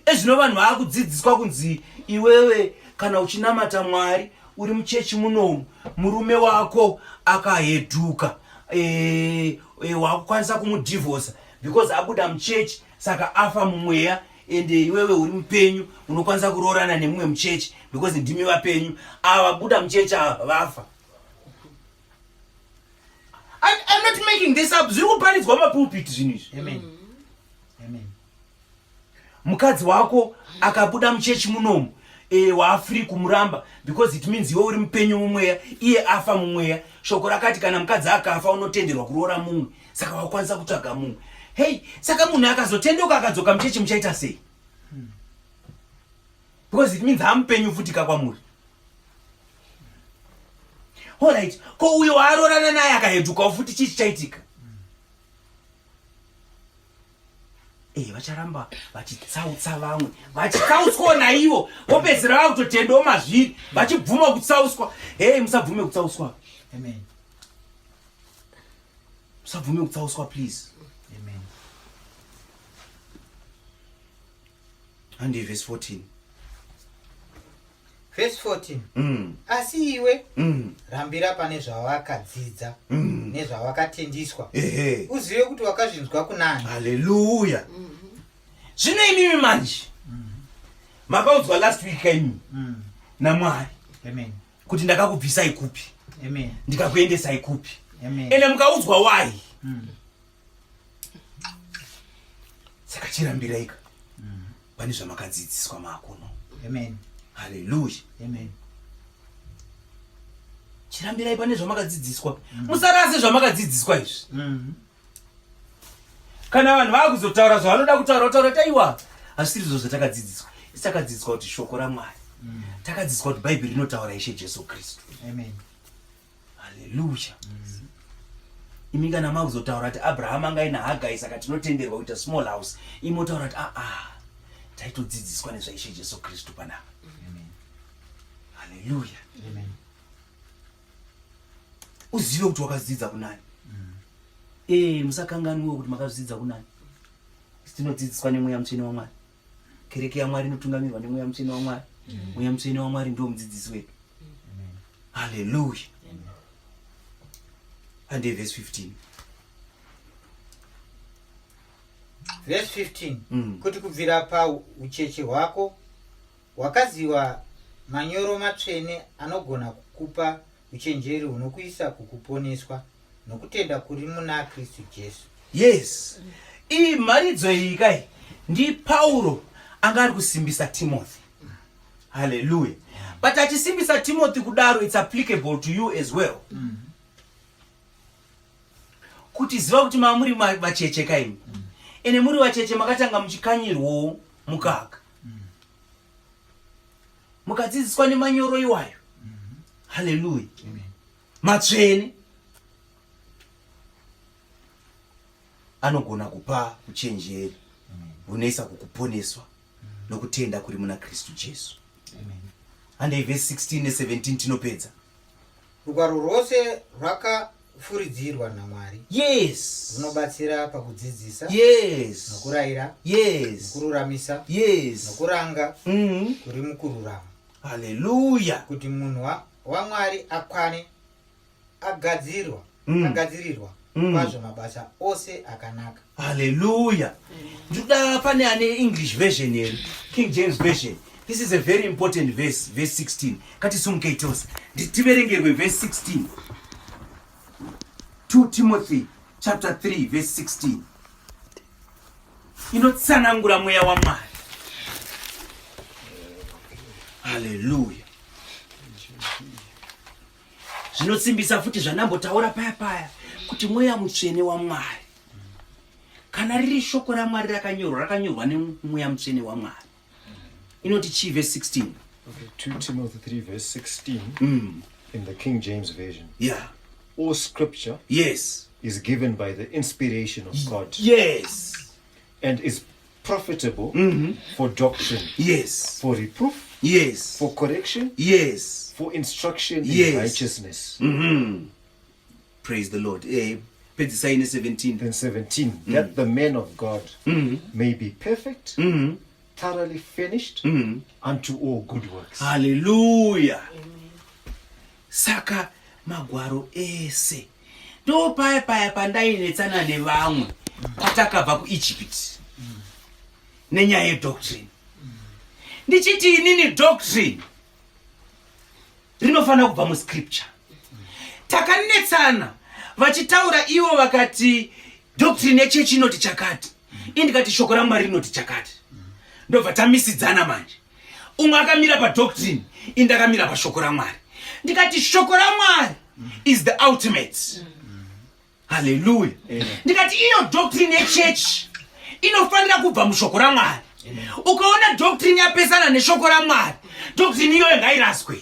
Ezvino vanhu vakudzidziswa kunzi iwewe kana uchinamata Mwari uri muchechi munomu, murume wako akahedhuka, wakukwanisa kumudhivhosa because abuda muchechi, saka afa mumweya, ende iwewe uri mupenyu unokwanisa kuroorana nemumwe muchechi because ndimi vapenyu, ava buda muchechi ava vafa. I'm not making this up, zviri kuparidzwa mapulpit zvinhu izvi. Amen. Amen. Mukadzi wako akabuda muchechi munomu, waafree kumuramba because it means iwe uri mupenyu mumweya, iye afa mumweya. Shoko rakati kana mukadzi akafa unotenderwa kuroora mumwe, saka wakwanisa kutsvaga mumwe. Hey, saka munhu akazotendeuka akadzoka muchechi muchaita sei? Because it means hamupenyu futi ka kwamuri. Alright, ko uyo waarorana naye akahedukawo futi, chii chichaitika? Vacharamba vachitsautsa vamwe, vachitsauswawo naivo, vopedzisira vakutotendawo mazviri, vachibvuma kutsauswa. Hey, musabvume kutsauswa. Amen. Musabvume kutsauswa, please. Amen. And verse 14. Verse 14. Asi iwe rambira pane zvawakadzidza nezvawakatendiswa. Uzive kuti wakazvinzwa kunani. Haleluya. Zvino imimi manje makaudzwa last week kaimi naMwari Amen. kuti ndakakubvisai kupi, Amen. ndikakuendesai kupi. Amen. Ende mukaudzwa why. Saka chirambiraika pane zvamakadzidziswa makuno. Amen. Haleluya. Amen. Chirambirai pane zvamakadzidziswa. Musarase zvamakadzidziswa izvi. Kana vanhu vakuzotaura zvavanoda kutaura, kutaura taiwa hazvisiri izvo zvatakadzidziswa. Isu takadzidziswa kuti shoko raMwari. Takadzidziswa kuti Bhaibheri rinotaura Ishe Jesu Kristu. Amen. Haleluya. Imi kana makuzotaura kuti Abraham anga aina Hagai, saka tinotenderwa kuita small house. Imi motaura kuti taitodzidziswa nezvaIshe Jesu Kristu panapa. Amen. Haleluya. Amen. Uzive kuti wakadzidza kunani. Musakanganwe kuti makazvidzidza kunani. Tinodzidziswa nemweya mutsvene waMwari. Kereke yaMwari inotungamirwa nemweya mutsvene waMwari. Mweya mutsvene waMwari ndiwo mudzidzisi wedu. Haleluya. And verse 15. Verse 15. Kuti kubvira paucheche hwako wakaziva manyoro matsvene anogona kukupa uchenjeri hunokuisa kukuponeswa nokutenda kuri muna Kristu Jesu. Yes, iyi mharidzo iyi kai ndiPauro anga ari kusimbisa Timothy. Haleluya. But achisimbisa Timothy kudaro, it's applicable to you as well. Kuti ziva kuti mamuri vacheche kaimi. Ene muri vacheche makatanga muchikanyirwawo mukaka. Mukadzidziswa nemanyoro iwayo. Haleluya. Matsvene anogona kupa uchenjeri hunoisa kukuponeswa nokutenda kuri muna Kristu Jesu. Handei vhesi 16 ne17 tinopedza. Rugwaro rwose rwakafuridzirwa naMwari. Runobatsira pakudzidzisa. Nokurayira. Nokururamisa. Nokuranga. Kuri mukururama. Haleluya. Kuti munhu waMwari akwane, agadzirwa, agadzirirwa kwazvo mabasa ose akanaka. Haleluya. Ndinoda pane ane English version here, King James Version. This is a very important verse, verse 16. Katisumukei tose tiverengerwe verse 16. 2 Timothy chapter 3 verse 16 inotsanangura mweya waMwari. Haleluya. Zvinosimbisa futi zvandambotaura paya paya kuti mweya mutsvene waMwari, kana riri shoko raMwari rakanyorwa, rakanyorwa nemweya mutsvene waMwari. Inoti chii verse 16? Okay, 2 Timothy 3 verse 16 in the King James Version. All scripture is given by the inspiration of God. And is profitable for doctrine. For reproof. For correction. For instruction in righteousness. Praise the Lord. Pedzisai ne17. Then 17, that the man of God may be perfect, thoroughly finished unto all good works. Hallelujah. Saka magwaro ese ndo paya paya pandainetsana nevamwe patakabva kuEgypt nenyaya yedoctrine, ndichiti inini doctrine rinofanira kubva muscripture. Takanetsana vachitaura ivo vakati doctrine yechechi inoti chakati, ini ndikati shoko raMwari rinoti chakati. Ndobva tamisidzana manje, umwe akamira padoctrine, ini ndakamira pashoko raMwari. Ndikati shoko raMwari is the ultimate. Haleluya. Ndikati iyo doctrine yechechi inofanira kubva mushoko raMwari. Ukaona doctrine yapesana neshoko raMwari, doctrine iyoyo ngairaswe.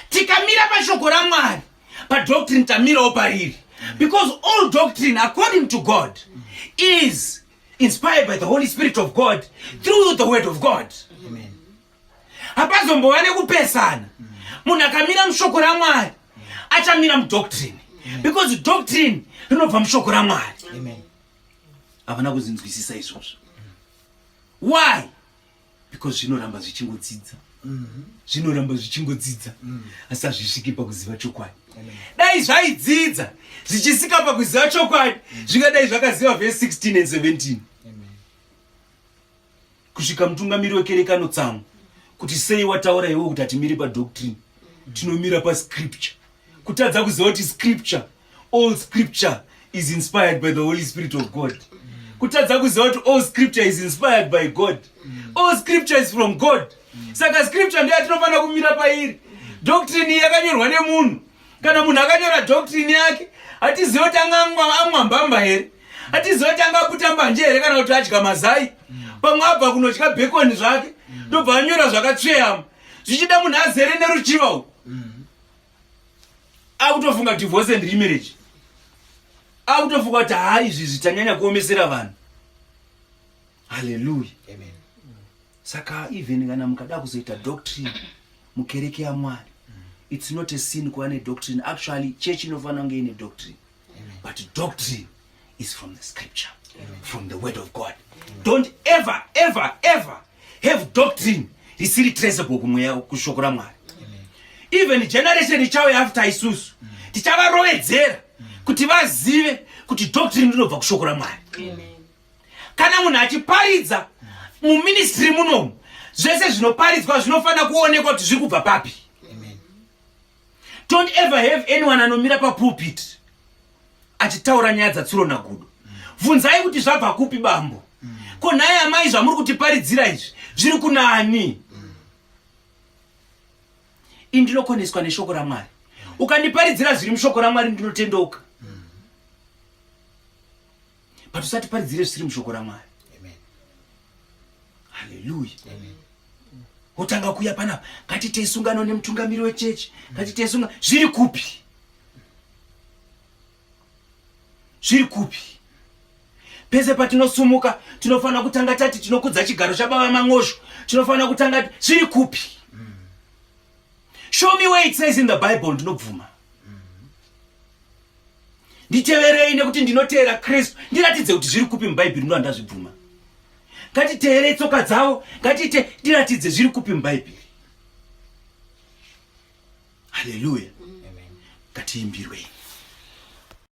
Tikamira pashoko raMwari, padoctrine tamirawo pariri, because all doctrine according to God is inspired by the Holy Spirit of God through the word of God. Hapazombova nekupesana. Munhu akamira mushoko raMwari achamira mudoctrine, because doctrine rinobva mushoko raMwari. Havana kuzinzwisisa izvozvo. Why? Because zvinoramba zvichingodzidza, zvinoramba zvichingodzidza, asi hazvisviki pakuziva chokwadi. Dai zvaidzidza zvichisvika pakuziva chokwadi, zvingadai zvakaziva verse 16 and 17. Kusvika mutungamiri wekereke anotsamwa kuti sei wataura iwe kuti hatimiri padoctrine, tinomira pascripture. Kutadza kuziva kuti scripture, all scripture is inspired by the Holy Spirit of God. Kutadza kuziva kuti all scripture is inspired by God, all scripture is from God. Saka scripture ndiyo yatinofanira kumira pairi. Doctrine iyi yakanyorwa nemunhu. Kana munhu akanyora doctrine yake, hatizivi kuti anga amwa mbamba here, hatizivi kuti anga aputa mbanje here, kana kuti adya mazai. Pamwe abva kunodya bacon zvake, ndobva anyora zvakatsveyama. Zvichida munhu azere neruchiva uku, akutofunga divorce and remarriage, akutofunga kuti haa, izvi zvitanyanya kuomesera vanhu. Haleluya. Saka even kana mukada kuzoita doctrine mukereke yaMwari, it's not a sin kuva nedoctrine. Actually, church inofanira kunge ine doctrine, but doctrine is from the scripture. Amen. From the word of God. Amen. Don't ever ever ever have doctrine risiri traceable kumweya, kushoko raMwari. Even generation ichauya after isusu, tichavarovedzera. Kuti vazive kuti doctrine rinobva kushoko raMwari. Kana munhu achiparidza muministry munomu, zvese zvinoparidzwa zvinofanira kuonekwa kuti zviri kubva papi. Don't ever have anyone anomira papulpit achitaura nyaya dzatsuro nagudo. Bvunzai kuti zvabva kupi bambo. Ko nhai amai, zvamuri kutiparidzira izvi zviri kunani? Ini ndinokoneswa neshoko raMwari. Ukandiparidzira zviri mushoko raMwari, ndinotendeuka, but usatiparidzire zvisiri mushoko raMwari. Haleluya. Wotanga kuuya panapa, ngatitei sungano nemutungamiri wechechi, ngatitei sungano. Zviri kupi? Zviri kupi? Pese patinosumuka tinofanira kutanga tati tinokudza chigaro chababa Mang'ozho, tinofanira kutanga. Zviri kupi? Show me where it says in the Bible. Ndinobvuma, nditeverei nekuti ndinoteera Kristu. Ndiratidze kuti zviri kupi mubhaibheri, ndo handazvibvuma. Ngatiteerei tsoka dzavo, ngatiite. Ndiratidze zviri kupi mubhaibheri. Haleluya. Ngatiimbirwei.